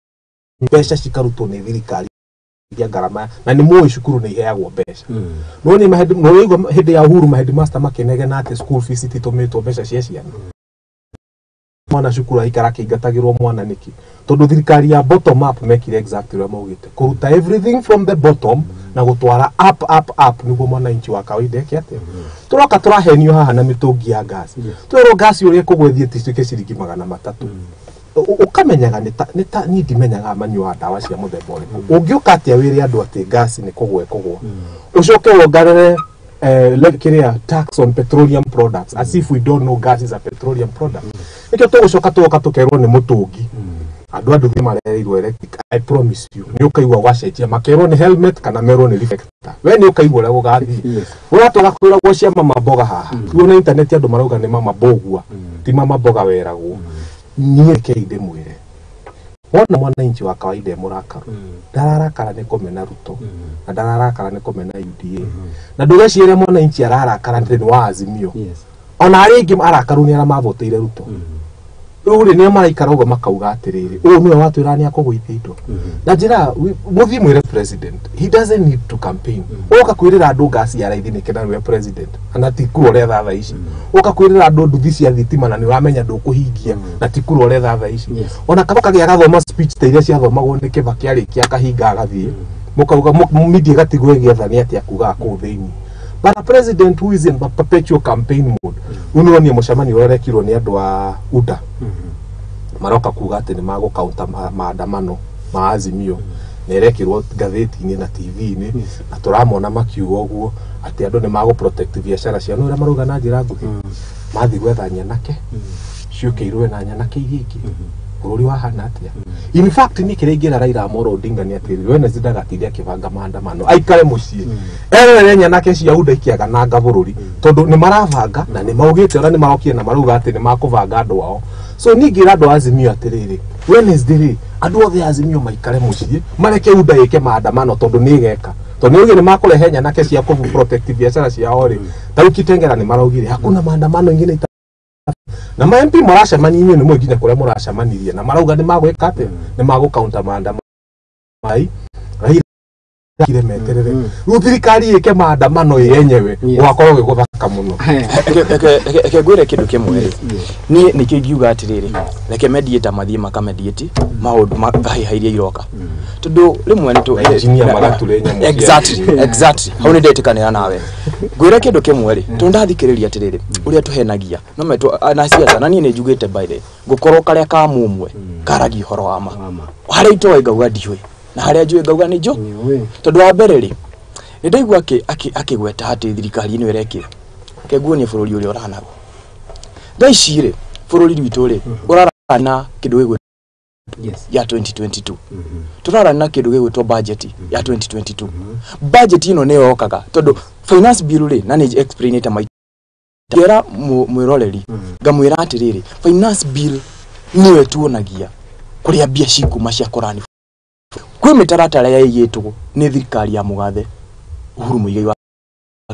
[SPEAKER 3] Mbeca cikarutwo nĩ thirikari ya ngarama na nĩ mũĩ cukuru nĩ iheagwo mbeca. No nĩ no ũigua hĩndĩ ya Uhuru ma headmaster makĩnegena atĩ school fees ititũmĩtwo mbeca cia ciana. Mwana cukuru aikara akĩingatagĩrwo mwana nĩkĩ? Tondũ thirikari ya bottom up mekire exactly ũrĩa maugĩte, kũruta everything from the bottom na gũtwara up up up nĩguo mwananchi wa kawaida eke atĩa. Tũroka tũrahenio haha na mĩtũngi ya gas, twerwo gas ũrĩa ĩkũgwethie tituĩke ciringi 300. Ũkamenyaga nĩ ta niĩ ndimenyaga manyuaga ndawa cia mũthemba ũrĩkũ. Ũngĩũka atĩa wĩre andũ atĩ gas nĩ kũgwa ĩkũgwa, ũcoke wongerere kĩrĩa tax on petroleum products, as if we don't know gas is a petroleum product. Nĩkĩo tũgũcoka tũgoka tũkerwo nĩ mũtũngi. Andũ a nduthi marereirwo electric, I promise you nĩ ũkaigua gwacenjia, makerwo nĩ helmet kana merwo nĩ reflector. We nĩ ũkaigua ũrĩa gũgathiĩ. Ũratũra kwĩragwo cia mama mboga haha, tuona internet andũ marauga nĩ mama mbogua, ti mama mboga weragwo. Niĩ rekei ndĩmwĩre, wona mwananchi wa kawaida e mũrakaru, ndararakara nĩ kũmena Ruto na ndararakara nĩ kũmena UDA, na ndũgecirie mwananchi ararakara nĩ wa Azimio. Ona arĩa aingĩ arakaru nĩ arĩa mavotĩire Ruto. Rĩu rĩ nĩo maraikara ũguo makauga atĩrĩrĩ, ũyũ nĩwe watwĩra nĩ akũgũithia indo. Na njĩra mũthiĩ mwĩre president, he doesn't need to campaign. Ũka kwĩrĩra andũ ngasi ya raithi nĩkĩ na nĩwe president, na ti kura ũretha thaa ici. Ũka kwĩrĩra andũ nduthi cia thitima na nĩ ũramenya ndũkũhingia, na ti kura ũretha thaa ici. Ona kaba kagĩa gathoma speech ta iria ciathomagwo nĩ Kibaki arĩkia akahinga agathiĩ, mũkauga media ĩgatigwo ĩgĩetha nĩ atĩa kugaga kũu thĩinĩ. But a president who is in a perpetual campaign mode, unuonie mũcemanio ũrĩa ũrekirwo nĩ andũ a UDA, maroka kuga atĩ nĩ magũ-counter maandamano ma Azimio, na ĩrekĩrwo ngathĩti-inĩ na TV-inĩ, na tũramona makiuga ũguo atĩ andũ nĩ magũ-protect biacara ciao. No ũrĩa marauga na njĩra nguhĩ, mathiĩ gwetha nyanake ciũke irũe na nyanake iria ingĩ, bũrũri wahana atĩa? In fact niĩ kĩrĩa ingĩra Raila Amolo Odinga nĩ atĩrĩrĩ, Wednesday ndagatinde akĩbanga maandamano, aikare mũciĩ erorere nyanake cia UDA ikĩagananga bũrũri, tondũ nĩ marabanga na nĩ maugĩte ona nĩ marokire na marauga atĩ nĩ makũbanga andũ ao. So niĩ ngĩra andũ a Azimio atĩrĩrĩ, Wednesday rĩ, andũ othe a Azimio maikare mũciĩ mareke UDA ĩke maandamano, tondũ nĩ ĩgeka, tondũ nĩ augire nĩ makũrehe nyanake cia kũ protect biacara ciao rĩ. Ta rĩu Kitengela nĩ maraugire hakuna maandamano ingine na ma MP maracemania, inyuĩ nĩ mũĩ nginya kũrĩa mũracemanirie, na marauga nĩ magwĩka atĩa, nĩ magũ counter maandamano mai Raila kire meterere rĩu thirikari ĩke maandamano yenyewe, gũgakorwo gwĩ gũthaka mũno.
[SPEAKER 2] Reke ngwĩre kĩndũ kĩmwe rĩ, niĩ nĩkĩo ingiuga atĩrĩrĩ, reke mediator mathiĩ makamediate maũndũ ngahĩha iria iroka, tondũ rĩmwe nĩ
[SPEAKER 3] Engineer magatũre nyamũ cia
[SPEAKER 2] Exactly, hau nĩ ndetĩkanĩra nawe. Ngwĩre kĩndũ kĩmwe rĩ, tondũ ndathikĩrĩria atĩrĩrĩ ũrĩa tũhenagia no metwo na ciaca, na niĩ nĩ njugĩte by the way, ngũkorwo karĩa ka mũmwe karagia ũhoro wa ma, harĩa itoĩ ngauga ndiũĩ, na harĩa njũĩ ngauga nĩ njũ. Tondũ wa mbere rĩ, nĩ ndaigua akĩgweta atĩ thirikari ĩno ĩrekire ke nguonie bũrũri ũrĩa ũranagwo thaa ici rĩ, bũrũri witũ rĩ ũrarana kĩndũ gĩgwĩtwo ya 2022, tũrarana na kĩndũ gĩgwĩtwo budget ya 2022. Budget ĩno nĩyo yokaga, tondũ finance bill rĩ, na nĩ explainĩte maita ngera mwĩroreri ngamwĩra atĩrĩrĩ, finance bill nĩyo ĩtuonagia kũrĩa mbia cikuma cia kũrani. Kwĩ mĩtaratara yaigĩtwo nĩ thirikari ya mũgathe Uhuru Muigai wa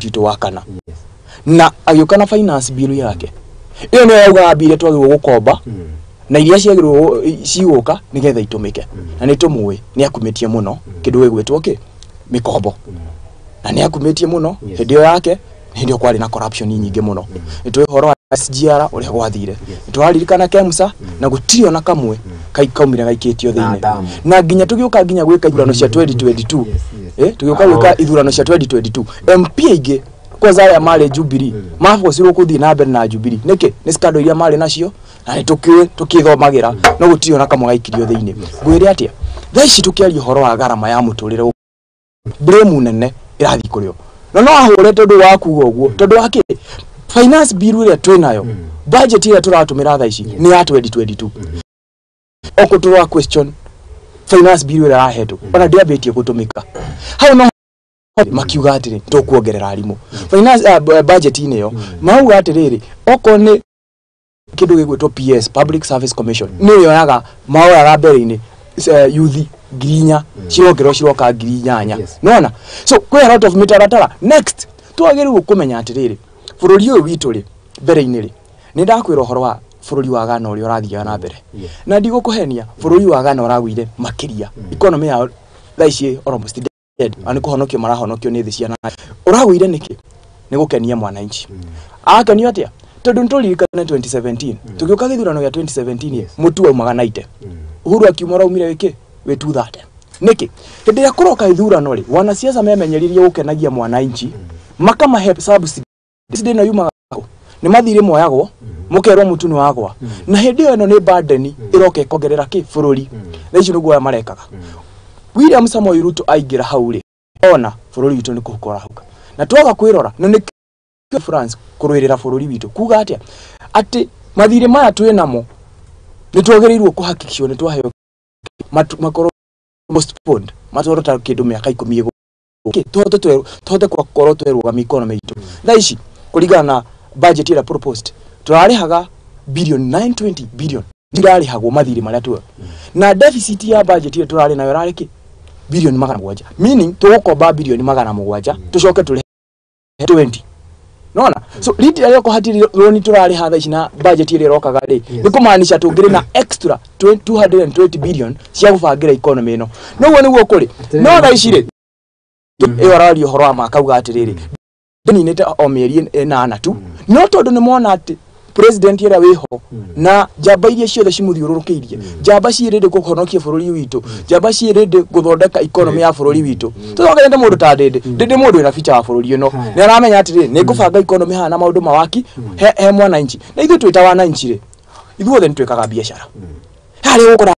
[SPEAKER 2] witũ wa kana, na agĩũka na finance bill yake ĩyo nĩyo yaugaga mbia iria twagĩrĩirwo gũkomba na iria ciagĩrĩirwo cigũka nĩgetha itũmĩke, na nĩ tũmũĩ nĩ akumĩtie mũno kĩndũ gĩgwĩtwo kĩ mĩkombo, na nĩ akumĩtie mũno hĩndĩ ĩyo yake, hĩndĩ ĩyo kwarĩ na corruption nyingĩ mũno. Nĩ tũĩ ũhoro wa SGR ũrĩa gwathire, nĩ tũraririkana KEMSA, na gũtirĩ ona kamwe kaumire gaikĩtio thĩinĩ, na nginya tũgĩũka nginya gwĩka ithurano cia 2022, tũgĩũka gwĩka ithurano cia 2022, MP aingĩ kwanza arĩa marĩ Jubilee mabocirwo kũthiĩ na mbere na Jubilee nĩkĩ? Nĩ scandal iria marĩ nacio, na nĩ tũkĩthomagĩra, no gũtirĩ ona kamwe gaikirio thĩinĩ. Ngwĩre atĩa, thaa ici tũkĩaria ũhoro wa garama ya mũtũrĩre, blame nene ĩrathiĩ kũrĩ o, na no ahũre tondũ wa kuga ũguo, tondũ wa kĩ? Finance bill ĩrĩa twĩnayo, budget ĩrĩa tũratũmĩra thaa ici nĩ ya 2022. Oko tũra question finance bill ĩrĩa ĩrahetwo ona ndĩambĩtie gũtũmĩka hau, no makiuga atĩrĩ tũkuongerera arimũ finance budget-inĩ ĩyo, mauga atĩrĩrĩ okorwo nĩ kĩndũ gĩgwĩtwo PS, Public Service Commission, nĩyo yoyaga maoyaga mbere-inĩ youth 4,000 cirongererwo ciroka 8,000. Nona so kwĩ a lot of mĩtaratara. Next twagĩrĩirwo kũmenya atĩrĩrĩ bũrũri ũyũ witũ rĩ mbere-inĩ rĩ nĩ ndakwĩra ũhoro wa bũrũri wa Ghana ũrĩa ũrathiaga na mbere. Na ndigũkũhenia bũrũri wa Ghana ũragũire makĩria. Economy yao thaa ici almost dead. Na nĩ kũhonokio marahonokio nĩ thĩ cia na. Ũragũire nĩkĩ? Nĩ gũkenia mwananchi. Akenio atĩa? Tondũ nĩtũririkane 2017 tũgĩũka gĩthurano gĩa 2017 mũtu waumaga 90. Uhuru akiuma ũraumire wĩkĩ? Wĩ 230. Nĩkĩ? Hĩndĩ ĩrĩa kũroka ithurano rĩ, wanasiasa memenyeririe gũkenagia mwananchi, makamahe subsidy. Subsidy ĩno yumaga kũ? Nĩ mathirĩ moyagwo, mũkerwo mũtu nĩ wagwa. Na hĩndĩ ĩyo ĩno nĩ burden ĩroka ĩkongerera kĩ bũrũri. Thaa ici nĩguo aya marekaga. William Samoei Ruto aingĩra hau rĩ, ona bũrũri witũ nĩ kũhuka ũrahuka. Na twaga kwĩrora, na nĩ France kũrũĩrĩra bũrũri witũ. Kuga atĩa? Atĩ mathirĩ maya twĩ namo nĩ twagĩrĩirwo kũhakikishwo nĩ twaheo makorwo postponed matwarwo ta kĩndũ mĩaka 10 ĩgũka. Tũhote gũkorwo twerũgamia economy itũ. Thaa ici kũringana na budget ĩrĩa proposed tũrarĩhaga billion 920 billion ndirarĩhagwo mathirĩ marĩa tuoya. Na deficit ya budget ĩrĩa tũrarĩ nayo ĩrarĩ kĩ? Bilioni 700. Meaning tũgũkomba bilioni 700 tũcoke tũrĩhe 20. Nona? So riti ĩrĩa kũhatiri loan tũrarĩha thaa ici na budget ĩrĩa ĩrokaga rĩ, nĩ kũmaanisha tũngĩrĩ na extra 220 billion cia gũbangĩra economy ĩno. Noguo nĩguo kũrĩ. No thaa ici rĩ, ĩyo araria ũhoro wa ma akauga atĩrĩrĩ, ndĩninĩte o mĩeri 8 tu. No tondũ nĩ mona atĩ president ĩrĩa wĩho na njamba iria ciothe cimũthiũrũrũkĩirie, njamba ciĩ ready kũhonokia bũrũri witũ, njamba ciĩ ready gũthondeka economy ya bũrũri witũ. Tũcokerete mũndũ ta Ndĩndĩ. Ndĩndĩ mũndũ wĩna future wa bũrũri ĩno. Nĩ aramenya atĩrĩrĩ, nĩ ngũbanga economy haha na maũndũ mawaki he mwananchi. Na ithuĩ twĩ ta wananchi rĩ, ithuothe nĩ twĩkaga biacara. Harĩa ũgũkora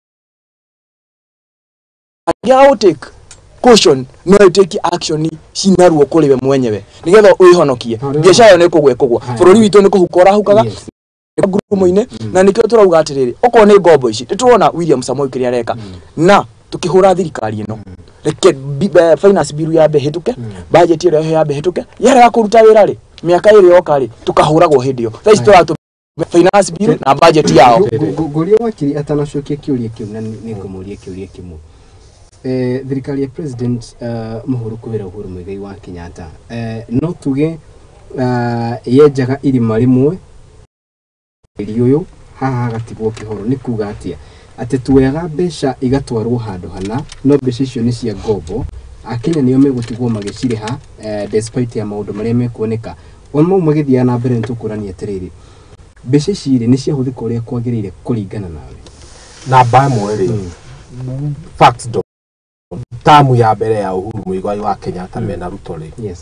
[SPEAKER 2] angĩaga gũtake caution no ĩtake action cina ruo kũrĩ we mwenyewe nĩgetha wĩhonokie. Biacara ĩyo nĩ kũgwa ĩkũgwa. Bũrũri witũ nĩ kũhuka ũrahukaga ngurumo-inĩ, na nĩkĩo tũrauga atĩrĩrĩ, okorwo nĩ ngombo ici nĩtũrona William Samoei kĩrĩa areka na tukĩhũra thirikari ĩno, reke finance bill yambe ĩhĩtũke, budget ĩrĩa yambe ĩhĩtũke, yarega kũruta wĩra rĩ, mĩaka ĩrĩ yoka rĩ, tũkahũragwo hĩndĩ ĩyo. Thaa ici tũratũmĩa finance bill na budget yao.
[SPEAKER 1] Ngũria wakiri atanacokia kĩũria kĩu, na nĩ ngũmũria kĩũria kĩmwe. Thirikari ya president Mũhuru kũhĩra Uhuru Muigai wa Kenyatta, no tuge yenjaga irima rĩmwe tĩri ũyũ haha hagatigwo kĩhoro. Nĩ kuga atĩa? Atĩ tuoyaga mbeca igatwarwo handũ hana, no mbeca icio nĩ cia ngombo, Akenya nĩo megũtigwo magĩcirĩha, despite ya maũndũ marĩa mekuoneka. O mau magĩthiaga na mbere, nĩ tũkũrania atĩrĩrĩ, mbeca ici rĩ, nĩ ciahũthĩka ũrĩa kwagĩrĩire kũringana nawe?
[SPEAKER 3] Namba ĩmwe rĩ, facts do tamu ya mbere ya Uhuru Muigai wa Kenyatta mena Ruto rĩ,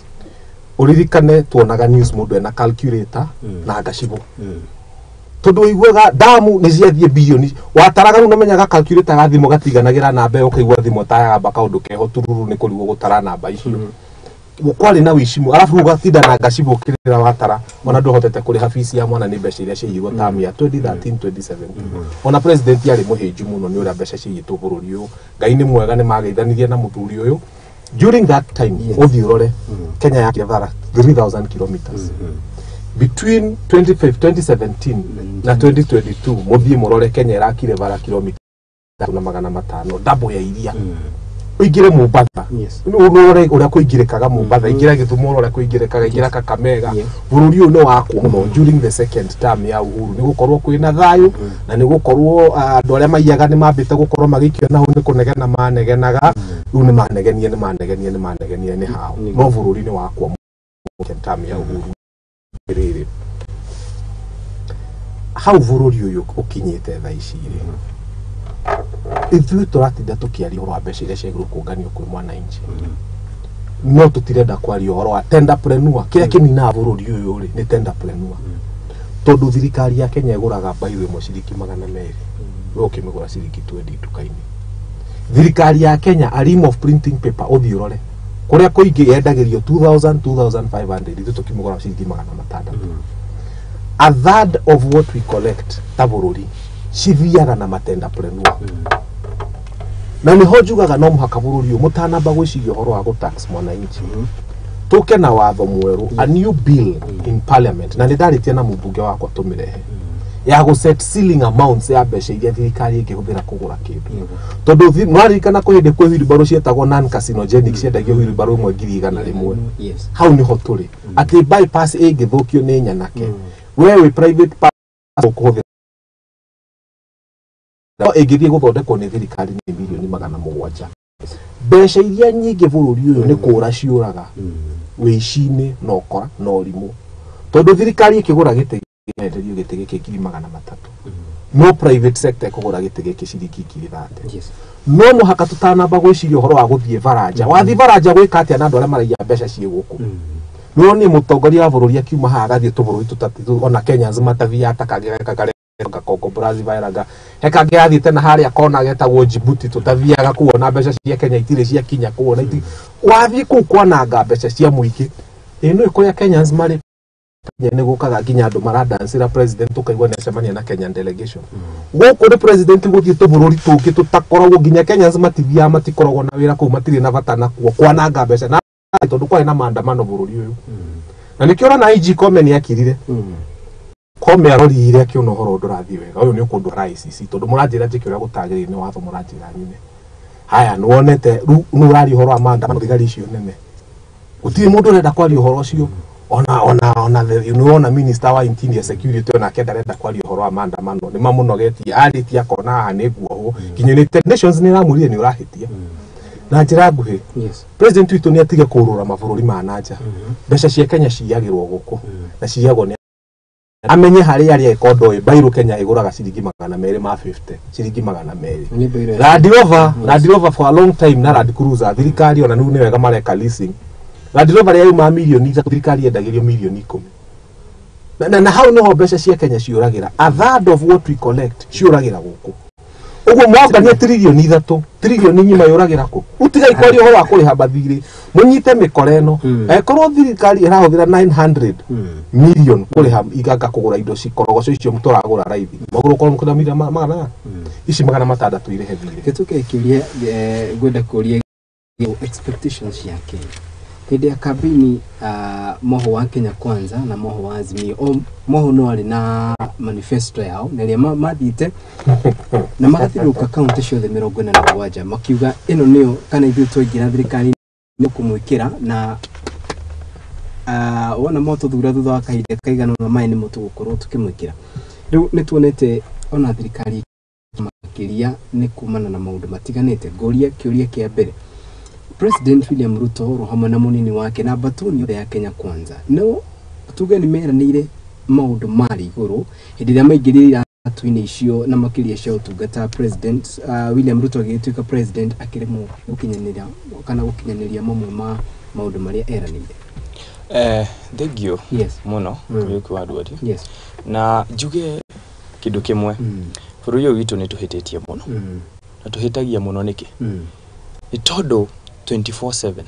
[SPEAKER 3] ũririkane tuonaga news mũndũ ena calculator na ngacibũ, tondũ ũiguaga damu nĩ ciathiĩ bilioni, wataraga rĩu namenyaga calculator ga thimũ gatiganagĩra namba ĩyo, ũkaigua thimũ tayagamba kaũndũ keho tururu nĩ kũrigwo gũtara namba icio. Kwarĩ na wĩici, arabu rĩu ũgatinda na ngacibũ ũkĩrĩra watara, ona ndũhotete kũrĩha fees ya mwana nĩ mbeca iria ciaiyirwo tamu ya 2013 2017. Ona president arĩ mũhĩnju mũno nĩ ũrĩa mbeca ciaiyĩtwo bũrũri ũyũ. Ngai nĩ mwega nĩ mageithanirie na mũthuri ũyũ during that time. Ũthiĩ ũrore Kenya yakire bara 3000 kilometers between 25 2017 na 2022. Mũthiĩ mũrore Kenya ĩrakire bara kilomita na 500, double ya iria. Ũingĩre Mombatha, ũrore ũrĩa kũingĩrĩkaga Mombatha, ingĩra Gĩthumo ũrore kũingĩrĩkaga, ingĩra Kakamega. Bũrũri ũyũ nĩ wakwo mũno during the second term ya Uhuru, nĩ gũkorwo kwĩna thayũ na nĩ gũkorwo andũ arĩa maiyaga nĩ mambĩte gũkorwo magĩikio na hau nĩ kũnegena manegenaga. Rĩu nĩ manegenie, nĩ manegenie, nĩ manegenie nĩ hao, no bũrũri nĩ wakwo second term ya Uhuru. Rĩrĩ hau bũrũri ũyũ ũkinyĩte thaa ici rĩ, ithuĩ tũratinda tũkĩaria ũhoro wa mbeca iria ciagĩrĩirwo kũnganio kwĩ mwananchi, no tũtirenda kwaria ũhoro wa tenderpreneur. Kĩrĩa kĩninaga bũrũri ũyũ rĩ, nĩ tenderpreneur, tondũ thirikari ya Kenya ĩgũraga mbairũ ĩmwe ciringi 200, we ũkĩmĩgũra ciringi 20 nduka-inĩ. Thirikari ya Kenya, a ream of printing paper, ũthiĩ ũrore kũrĩa kũingĩ yendagĩrio 2000 2500, ithuĩ tũkĩmĩgũra ciringi 600. A third of what we collect ta bũrũri cithiaga na matenderpreneur, na nĩho njugaga no mũhaka bũrũri ũyũ mũtanamba gwĩciria ũhoro wa gũtax mwananchi, tũke na watho mwerũ, a new bill in parliament, na nĩ ndarĩtie na mũmbunge wakwa tũmĩrehe, ya gũ set ceiling amounts ya mbeca iria thirikari ĩngĩhũthĩra kũgũra kĩndũ, tondũ nĩwaririkana kwĩ hĩndĩ kwĩ wheelbarrow cietagwo non carcinogenic ciendagio wheelbarrow ĩmwe 100,000. Hau nĩho tũrĩ, atĩ bypass ĩngĩthũkio nĩ nyanake, we wĩ private ũkũhũthĩra Ĩngĩthiĩ gũthondekwo nĩ thirikari nĩ mirioni 700. Mbeca iria nyingĩ bũrũri ũyũ nĩ kũra ciũraga wĩici-inĩ na ũkora na ũrimũ. Tondũ thirikari ĩkĩgũra gĩtĩ gĩenderio gĩtĩ gĩkĩ 300,000. No private sector ĩkũgũra gĩtĩ gĩkĩ ciringi 30,000.
[SPEAKER 1] Yes.
[SPEAKER 3] No mũhaka tũtanamba gwĩciria ũhoro wa gũthiĩ baranja. Wathiĩ baranja gwĩka atĩa na andũ arĩa maraiya mbeca ciĩ gũkũ? No nĩ mũtongoria wa bũrũri akiuma haha agathiĩ tũbũrũri tũtatũ ona Kenyans matathiaga ta kangĩ ka Congo Brazzaville he kangĩ athiĩte na harĩa kona getagwo Djibouti tũtathiaga kũu ona mbeca cia Kenya itirĩ ciakinya kũu ona wathiĩ kũu kwananga mbeca cia mũingĩ. Ĩ nĩ kũrĩa Kenyans marĩ nĩ gũkaga nginya andũ maradancĩra president ũkaigua nĩ acemania na Kenyan delegation. Gũkũ nĩ president gũthiĩ tũbũrũri tũngĩ tũtakoragwo nginya Kenyans matithiaga matikoragwo na wĩra kũu matirĩ na bata nakuo kwananga mbeca na tondũ kwarĩ na maandamano bũrũri ũyũ. Na nĩkĩo ũrona IG Kome nĩ akirire. Kome arorire akĩona ũhoro ndũrathiĩ wega ũyũ nĩ ũkũndwara ICC tondũ mũranjĩra njĩke ũrĩa gũtagĩrĩire nĩ watho mũranjĩra nyune. Haya nĩwonete rĩu nĩ ũraria ũhoro wa maandamano thigari icio nene. Gũtirĩ mũndũ ũrenda kwaria ũhoro ũcio. Ona nĩwona minister wa interior security onake ndarenda kwaria ũhoro wa maandamano nĩ mamũnogetie arĩtie akona haha nĩ nguohwo nginya United Nations nĩ ĩramwĩrire nĩ ũrahĩtia. Na njĩra nguhĩ
[SPEAKER 1] Yes.
[SPEAKER 3] president witũ nĩ atige kũrũra mabũrũri ma nanja. Mbeca cia Kenya ciyagĩrwo gũkũ na ciyagwo nĩ amenye harĩa arĩa ĩkondo ĩ bairũ Kenya ĩgũraga ciringi 250 ciringi 200. Land Rover, Land Rover for a long time na Land Cruiser thirikari ona nĩ wega mareka leasing. Land Rover yauma mirioni 3 thirikari yendagĩrio mirioni 10. Na hau niho mbeca cia Kenya ciũragĩra. A third of what we collect ciũragĩra gũkũ. Ũguo mwangania tririoni 3 tririoni nyima yũragĩra kũ? Utigai kwaria ũhoro wa kũrĩha mathirĩ mũnyite mĩkora ĩno. Angĩkorwo thirikari ĩrahũthĩra 900 million kũrĩha iganga kũgũra indo cikorogoco icio tũragũra raithi magũrũ korwo mũkũna mirioni magana ici 600 irĩhe thirĩ.
[SPEAKER 1] Gĩtũke kĩũria ngwenda kũria expectations cia Kenya hĩndĩ ya kambĩini moho wa Kenya Kwanza na moho wa Azimio o moho no arĩ na manifesto yao na ĩrĩa mathiĩte na magathiũrũrũka kaunti ciothe 47 makiuga ĩno nĩyo kana ithuĩ twaingĩra thirikari nĩ kũmwĩkĩra na wona motũthura thutha wa kahinda kaigana ũna maya nĩmo tũgũkorwo tũkĩmwĩkĩra. Rĩu nĩ tuonete ona thirikari makĩria nĩ kumana na maũndũ matiganĩte. Ngũria kĩũria kĩa mbere, President William Ruto oro hamwe na munini wake na batuni yothe ya Kenya Kwanza no tuge nĩ meranĩire maũndũ marĩ igũrũ hĩndĩ ĩrĩa maingĩrire iratu-inĩ icio na makĩria cia ũtungata. President William Ruto agĩtuĩka president akĩremwo gũkinyanĩria kana gũkinyanĩria mamwe ma maũndũ marĩa eranĩire.
[SPEAKER 2] Thank you.
[SPEAKER 1] Yes.
[SPEAKER 2] Mũno Kariũki wa Ndwari.
[SPEAKER 1] Yes.
[SPEAKER 2] Na njuge kĩndũ kĩmwe bũrũri ũyũ witũ nĩ tũhĩtĩtie mũno. Na tũhĩtagia mũno nĩkĩ? Nĩ tondũ 24/7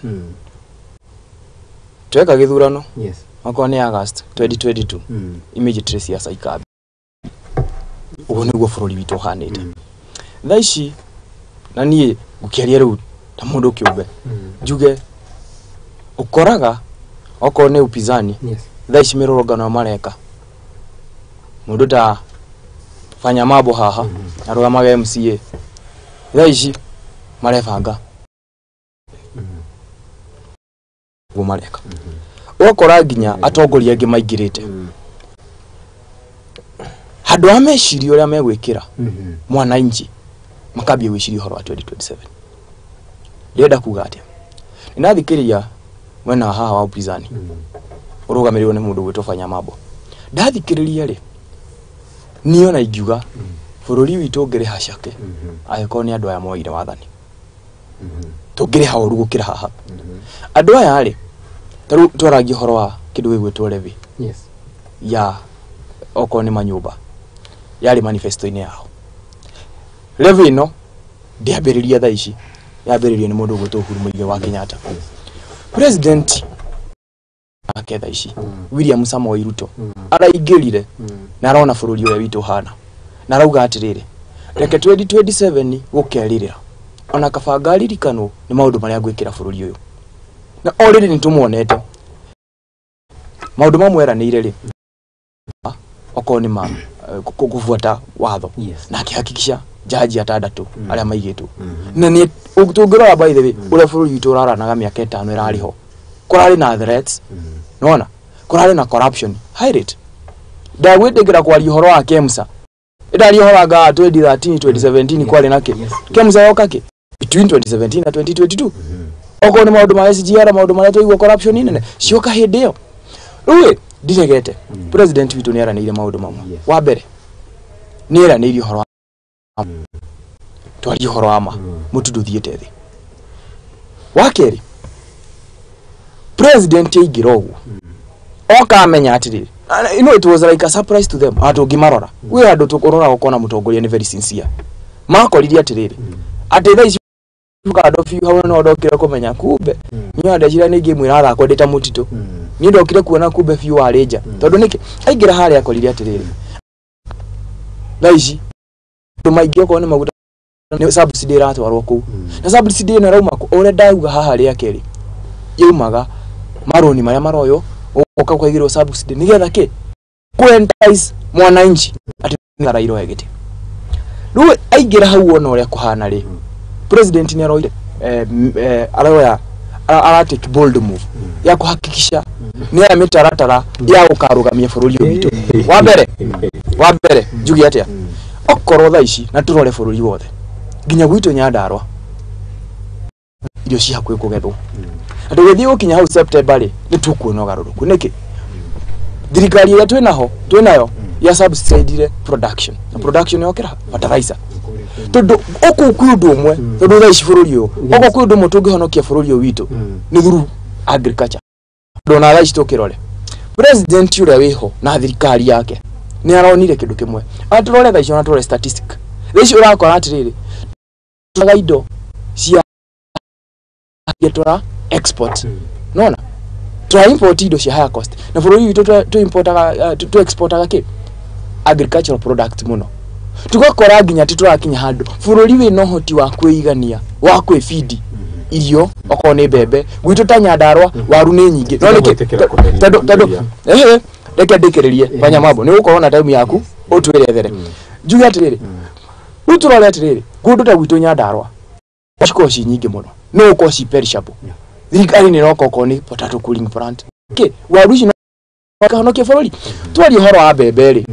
[SPEAKER 2] tweka gĩthurano.
[SPEAKER 1] Yes.
[SPEAKER 2] Okorwo nĩ August 2022 immediately siasa ikambia. Ũguo nĩguo bũrũri witũ ũhanĩte thaa ici. Na niĩ ngũkĩaria rĩu ta mũndũ kĩũmbe njuge ũkoraga okorwo nĩ upinzani.
[SPEAKER 1] Yes.
[SPEAKER 2] Thaa ici mĩrũrũngano mareka mũndũ ta Fanya Mambo haha arũgamaga MCA thaa ici marebanga guo mareka ũgakora nginya atongoria angĩ maingĩrĩte handũ ha meciria ũrĩa megwĩkĩra mwananchi makambia gwĩciria ũhoro wa 2027. Ndĩrenda kuga atĩa? Nĩndathikĩrĩria mwena wa haha wa upinzani ũrũgamĩrĩirwo nĩ mũndũ gwĩtwo Fanya Mambo. Ndathikĩrĩria rĩ niĩ ona ingiuga bũrũri witũ ũngĩrĩha cake angĩkorwo nĩ andũ aya moire wathani tũngĩrĩha ũru gũkĩra haha. Andũ aya rĩ ta rĩu twaragia ũhoro wa kĩndũ gĩgwĩtwo levy.
[SPEAKER 1] Yes.
[SPEAKER 2] Ya okorwo nĩ manyũmba yarĩ manifesto-inĩ yao. Levy ĩno ndĩambĩrĩria thaa ici, yambĩrĩirio nĩ mũndũ ũgwĩtwo Uhuru Muigai wa Kenyatta. President ake thaa ici William Samoei Ruto araingĩrire na arona bũrũri ũrĩa witũ ũhana na arauga atĩrĩrĩ reke 2027 gũkerĩrĩra ona kaba ngaririkanwo nĩ maũndũ marĩa ngwĩkĩra bũrũri ũyũ. Na already nĩ tũmuonete maũndũ mamweranĩire rĩ okorwo nĩ ma kubuata watho.
[SPEAKER 1] Yes.
[SPEAKER 2] Na akĩhakikisha jaji atandatũ arĩa maigĩtwo. Na nĩ tũngĩrora by the way ũrĩa bũrũri witũ ũraranaga mĩaka 5 ĩrarĩ ho kũrarĩ na threats nĩwona kũrarĩ na corruption high rate. Ndagwĩtĩkĩra kwaria ũhoro wa KEMSA Ndari ũhoro anga 2013 2017 kwarĩ nake Kemsa yoka kĩ between 2017 na 2022. Okorwo nĩ maũndũ ma SGR, maũndũ marĩa twaigua corruption nene cioka hĩndĩ ĩyo. Rĩu ndiregete president witũ nĩ aranĩire maũndũ mamwe. Wa mbere nĩ eranĩire ũhoro wa twarie ũhoro wa ma mũtu ndũthiĩte thĩ. Wa kerĩ, president aingĩra ũguo oka amenya atĩrĩrĩ, you know, it was like a surprise to them. Andũ ũngĩmarora gwĩ andũ tũkũrora ũkona mũtongoria nĩ very sincere. Makorire atĩrĩrĩ atĩ thaa ici kando biũ hau no ndokire kũmenya kumbe niĩ ndecira nĩ game ĩrathakwo ndĩ ta mũtitũ. Niĩ ndokire kuona kumbe biũ warĩ nja. Tondũ nĩkĩ aingĩra harĩa akorire atĩrĩrĩ thaa ici andũ maingĩ okorwo nĩ maguta nĩ subsidy ĩratwarwo kũu, na subsidy ĩno ĩrauma kũ? Ũrĩa ndauga haha rĩa kerĩ yaumaga marũni marĩa maroywo ũgoka ũkaigĩrwo subsidy nĩgetha kĩ ku-entice mwananchi atĩ Raila oe gĩtĩ. Rĩu aingĩra hau wona ũrĩa kũhana rĩ, president nĩ aroire aroya ara take bold move ya kuhakikisha nĩ aya mĩtaratara ya gũkarũgamia bũrũri ũyũ witũ. Wa mbere njuge atĩa, okorwo thaa ici na tũrore bũrũri wothe nginya gwitũ Nyandarua irio ci hakuhĩ kũgethwo, na tũgĩthiĩ gũkinya hau September rĩ nĩ tũkuona ũgarũrũku. Nĩkĩ thirikari ĩrĩa twĩnayo ya subsidire production na production yokĩra fertilizer, tondũ ũkũ kwĩ ũndũ ũmwe, tondũ thaa ici bũrũri ũyũ ũkũ kwĩ ũndũ ũmwe tũngĩhonokia bũrũri ũyũ witũ nĩ through agriculture. Tondũ ona thaa ici tũkĩrore president ũrĩa wĩho na thirikari yake nĩ aronire kĩndũ kĩmwe. Ona tũrore thaa ici, ona tũrore statistic thaa ici ũrakora atĩrĩrĩ tũraga indo cia tũra export, nona tũra import indo cia higher cost, na bũrũri witũ tũ importaga tũ exportaga kĩ agricultural product mũno. Tũgakora nginya atĩ tũrakinya handũ bũrũri wĩna ũhoti wa kwĩigania wa kwĩbidi irio okorwo nĩ mbembe gwitũ ta Nyandarua waru nĩ nyingĩ. No nĩkĩ tondũ reke ndĩkĩrĩrie Panyamambo nĩ ũgũkorwo na time yaku ũtwĩrethere. Njuge atĩrĩrĩ, rĩu tũrore atĩrĩrĩ kũndũ ta gwitũ Nyandarua cikorwo ci nyingĩ mũno, no ũkorwo ci perishable. Thirikari nĩ ĩroka okorwo nĩ potato cooling plant kĩ waru ici no kahonokia bũrũri. Twarie ũhoro wa mbembe rĩ,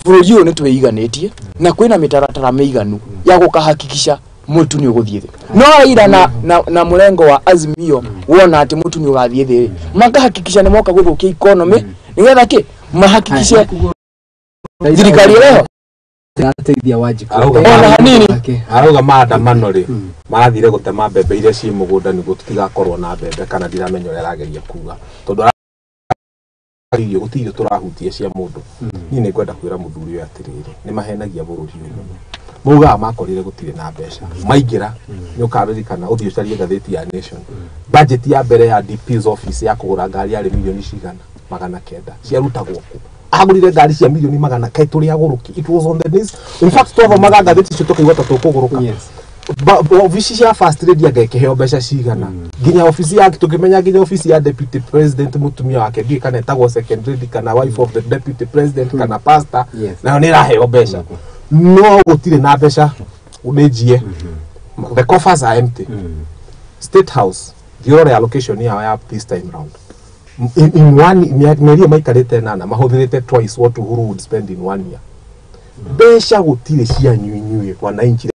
[SPEAKER 2] bũrũri ũyũ nĩ twĩiganĩtie na kwĩna mĩtaratara mĩiganu ya gũkahakikisha mũtu nĩ ũgũthiĩ thĩ. No Raila na mũrengo wa Azimio wona atĩ mũtu nĩ ũgathiĩ thĩ rĩ, makahakikisha nĩ moka gũthũkia economy nĩgetha kĩ mahakikishe thirikari ĩreho
[SPEAKER 1] ateithia Wanjikũ
[SPEAKER 2] ona hanini.
[SPEAKER 3] Arauga maandamano rĩ marathire gũtema mbembe iria ciĩ mũgũnda nĩguo tũtigakorwo na mbembe, kana ndiramenya ũrĩa arageria kuga tondũ irio gũtirĩ irio tũrahutia cia mũndũ. Niĩ nĩ ngwenda kwĩra mũthuri ũyũ atĩrĩrĩ, nĩ mahenagia bũrũri ũyũ mũno. Maugaga makorire gũtirĩ na mbeca maingĩra, nĩ ũkaririkana ũthiĩ ũcarie ngathĩti ya Nation, budget ya mbere ya DP's office ya kũgũra ngari yarĩ milioni cigana 900 ciarutagwo kũ? Agũrire ngari cia milioni 900 tũrĩ agũrũki. It was on the news. In fact twathomaga ngathĩti icio tũkaigua ta tũkũgũrũka. Obici cia First Lady anga ĩkĩheo mbeca cigana, nginya obici ya tũkĩmenya nginya obici ya deputy president mũtumia wake ndiũĩ kana ĩtagwo second lady kana wife of the deputy president kana pastor, nayo nĩ ĩraheo mbeca. No gũtirĩ na mbeca nĩ njie. The coffers are empty. State House thiũrore allocation yao ya this time round in one mĩeri maikarĩte nana mahũthĩrĩte twice what Uhuru would spend in 1 year. Mbeca gũtirĩ cianyu inyuĩ wananchi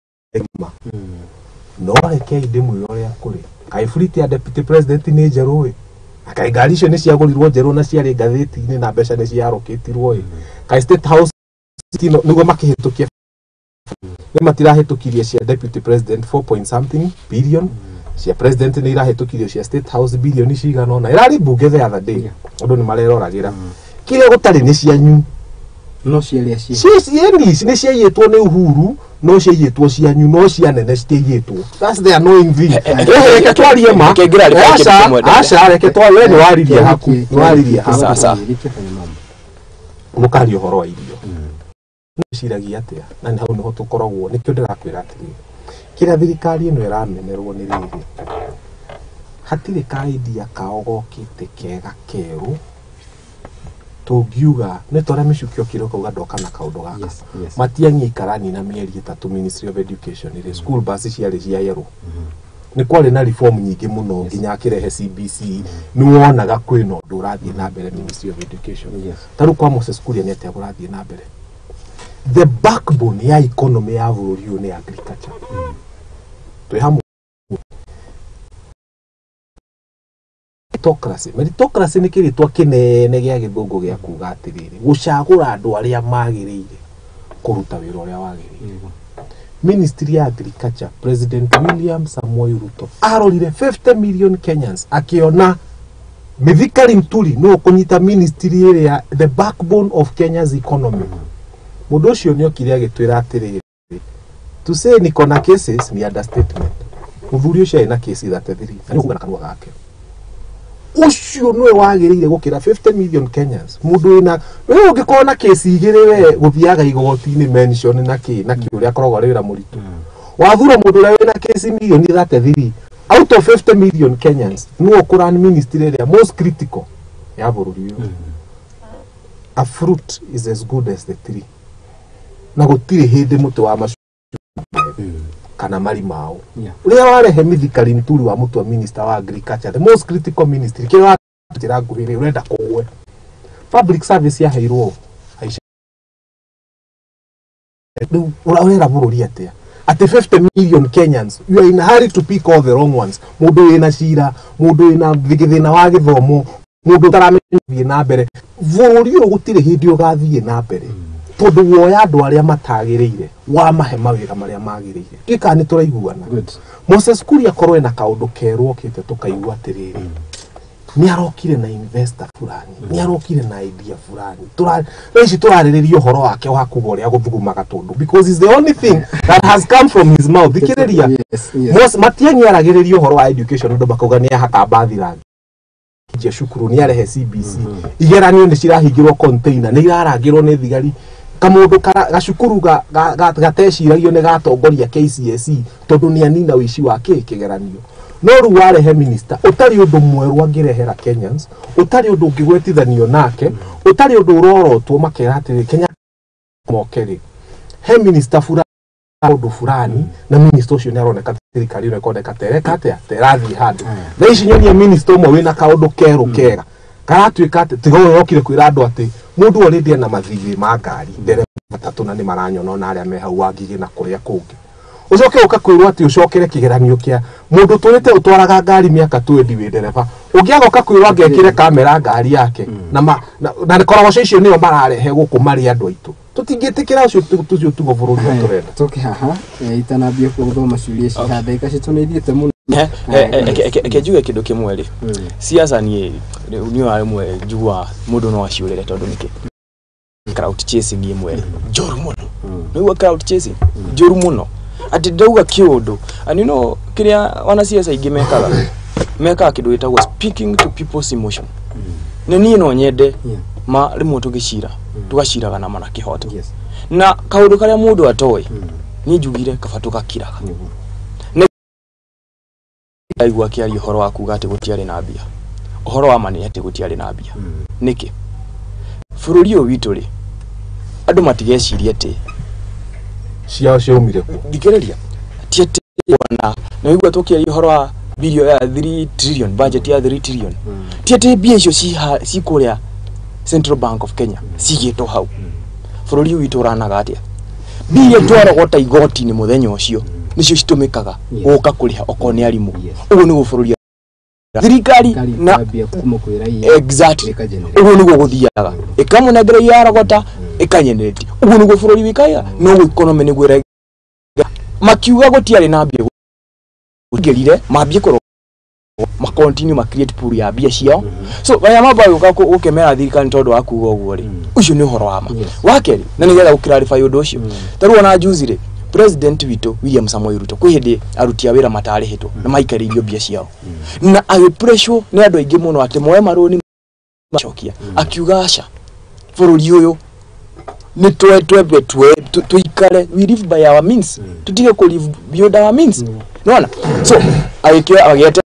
[SPEAKER 3] ma. No rekei ndĩmwĩre ũrĩa kũrĩ. Kaĩ fleet ya deputy president nĩ njerũ ĩ, kaĩ ngari icio nĩ ciagũrirwo njerũ na ciarĩ ngathĩti-inĩ na mbeca nĩ ciarokĩtirwo ĩ, kaĩ State House nĩguo makĩhĩtũkia nĩ matirahĩtũkirie cia deputy president 4 point something billion, cia president nĩ irahĩtũkirio cia State House bilioni cigana ũna. Ĩrarĩ mbunge the other day, andũ nĩ mareroragĩra. Kĩrĩa gũtarĩ nĩ cianyu
[SPEAKER 1] no ciarĩa
[SPEAKER 3] nĩ ciaiyĩtwo nĩ Uhuru, no ciaiyĩtwo cianyu, no cia nene citiaiyĩtwo. That's the annoying thing. Reke twarie ma. Aca reke twarie, nĩ waririe haku, nĩ waririe haku. Mũkaria ũhoro wa irio. Nĩciragia atĩa? Na nĩ hau nĩho tũkoragwo, nĩkĩo ndĩrakwĩra atĩrĩrĩ, kĩrĩa thirikari ĩno ĩramenerwo nĩ rĩrĩ, hatirĩ ka idea kao gokĩte kega kerũ tũngiuga nĩ ta ũrĩa Mĩcuki okire ũkauga ndoka na kaũndũ gaka. Matiang'i ikarani na mĩeri 3 Ministry of Education ĩrĩ school bus ciarĩ cia yellow. Nĩ kwarĩ na reform nyingĩ mũno nginya akĩrehe CBC, nĩ wonaga kwĩna ũndũ ũrathiĩ na mbere Ministry of Education. Ta rĩu kwa Moses Kuria nĩ atĩa kũrathiĩ na mbere? The backbone ya economy ya bũrũri ũyũ nĩ agriculture. Twĩ hamwe. Meritocracy. Meritocracy nĩ kĩrĩtwa kĩnene gĩa gĩthũngũ gĩa kuga atĩrĩrĩ, gũcagũra andũ arĩa magĩrĩire kũruta wĩra ũrĩa wagĩrĩire. Ministry ya Agriculture, President William Samoei Ruto arorire 50 million Kenyans akiona Mithika Linturi no kũnyita ministry ĩrĩa the backbone of Kenya's economy. Mũndũ ũcio nĩ okire agĩtwĩra atĩrĩrĩ, to say niko na cases ni understatement. Mũthuri ũcio arĩ na case 33 na nĩ kuga na kanua gake. Ũcio nĩwe wagĩrĩire gũkĩra 50 million Kenyans. Mũndũ wĩna we ũngĩkorwo na case igĩrĩ we gũthiaga igoti-inĩ mention na kĩ na kĩ ũrĩa akoragwo arĩ wĩra mũritũ. Wathura mũndũ ũrĩa wĩna case milioni 33 out of 50 million Kenyans nĩwe ũkũrun ministry ĩrĩa most critical ya bũrũri ũyũ. A fruit is as good as the tree. Na gũtirĩ hĩndĩ mũtĩ wa macungwa kana marimao. Ũrĩa warehe Mithika Linturi wa mũtua minister wa agriculture, the most critical ministry, kĩrĩa njĩra nguhĩ rĩ ũrenda kũgwe. Public service yaheirwo Aisha. Rĩu ũrera bũrũri atĩa? Atĩ 50 million Kenyans, you are in a hurry to pick all the wrong ones. Mũndũ wĩna cira, mũndũ wĩna thĩna wa gĩthomo, mũndũ ũtaramenya gũthiĩ na mbere. Bũrũri ũyũ gũtirĩ hĩndĩ ũgathiĩ na mbere. Tondũ woya andũ arĩa matagĩrĩire, wamahe mawĩra marĩa magĩrĩire. Ndiũĩ nĩ tũraiguana. Moses Kuria akorwo ena kaũndũ kerũ okĩte tũkaigua atĩrĩrĩ, nĩ arokire na investor fulani, nĩ arokire na idea fulani. Thaa ici tũrarĩrĩria ũhoro wake wa kuga ũrĩa gũthugumaga tondũ because it's the only thing that has come from his mouth. Thikĩrĩria. Matiang'i aragĩrĩria ũhoro wa education andũ makauga nĩ ahaka mbathi rangi. Njia cukuru nĩ arehe CBC. Igeranio nĩ cirahingĩrwo container, nĩ irarangĩrwo nĩ thigari. Kamũndũ gacukuru gateciragio nĩ gatongoria KCSE tondũ nĩ anina ũici wa kĩgeranio. No rĩu warehe minister ũtarĩ ũndũ mwerũ angĩrehera Kenyans, ũtarĩ ũndũ ũngĩgwetithanio nake, ũtarĩ ũndũ ũrorotwo makera atĩrĩ Kenya moke rĩ. He minister fulani ũndũ fulani na minister ũcio nĩ aroneka thirikari ĩno ĩkoneka tereka atĩa terathiĩ handũ. Thaa ici nyonia minister ũmwe wĩna kaũndũ kerũ kega karatuĩka atĩ tiga ũyũ ũrokire kwĩra andũ atĩ mũndũ already ena mathirĩ ma ngari ndereba matatũ na nĩ maranyona ona arĩa me hau Wangigĩ na kũrĩa kũngĩ. Ũcoke ũka kwĩrwo atĩ ũcokere kĩgeranio kĩa mũndũ ũtũrĩte ũtwaraga ngari mĩaka 20 wĩ ndereba ũngĩagoka kwĩrwo angĩekĩre kamera ngari yake na korogoco icio nĩo mararehe gũkũ marĩ andũ aitũ. Tũtingĩtĩkĩra ũcio tũcio tugo bũrũri ũyũ tũrenda.
[SPEAKER 1] Tũke haha itanambia gũthoma ciũria ici haha ndagĩka citũ nĩ ithiĩte mũno.
[SPEAKER 2] Reke njuge kĩndũ kĩmwe rĩ, siasa niĩ niĩ wa rĩmwe njiguaga mũndũ no aciũrĩre tondũ nĩkĩ crowd chasing ĩmwe rĩ njũru mũno. Nĩũigua crowd chasing njũru mũno atĩ ndauga kĩũndũ and you know kĩrĩa wanasiasa aingĩ mekaga kĩndũ gĩtagwo speaking to people's emotion. Na niĩ no nyende ma rĩmwe tũgĩcira tũgaciraga na mana kĩhoto na kaũndũ karĩa mũndũ atoĩ niĩ njugire kaba tũgakiraga. Ndaigua akĩaria ũhoro wa kuga atĩ gũtiarĩ na mbia. Ũhoro wa ma nĩ atĩ gũtiarĩ na mbia. Nĩkĩ? Bũrũri ũyũ witũ rĩ, andũ matigecirie atĩ
[SPEAKER 3] ciao ciaumire kũ.
[SPEAKER 2] Thikĩrĩria, ti atĩ ona na ũigua tũkĩaria ũhoro wa billion ya 3 trillion, budget ya 3 trillion. Ti atĩ mbia icio ci kũrĩa Central Bank of Kenya cigĩtwo hau. Bũrũri ũyũ witũ ũranaga atĩa? Mbia iria twarogota igoti-inĩ mũthenya ũcio nĩcio citũmĩkaga gũka kũrĩha okorwo nĩ arimũ. Ũguo nĩguo bũrũri thirikari na exactly ũguo nĩguo gũthiaga ĩkamũnengera iria yarogota ĩkanyenereti. Ũguo nĩguo bũrũri wĩkaga no economy nĩguo makiuga gũtiarĩ na mbia gũingĩrire mambie kũro ma continue ma create pool ya mbia ciao. So aya mambo gũka gũkemera thirikari tondũ wa kuga ũguo rĩ, ũcio nĩ ũhoro wa ma. Wa kerĩ na nĩgetha gũclarify ũndũ ũcio, ta rĩu ona juzi rĩ President witũ William Samoei Ruto kwĩ hĩndĩ aruti a wĩra matarĩhĩtwo na maikarĩirio mbia ciao na agĩpressure nĩ andũ aingĩ mũno atĩ moe marũni macokia, akiuga aca bũrũri ũyũ nĩ twembe tũikare, we live by our means, tũtige kũ live beyond our means. Nĩwona? So agĩetera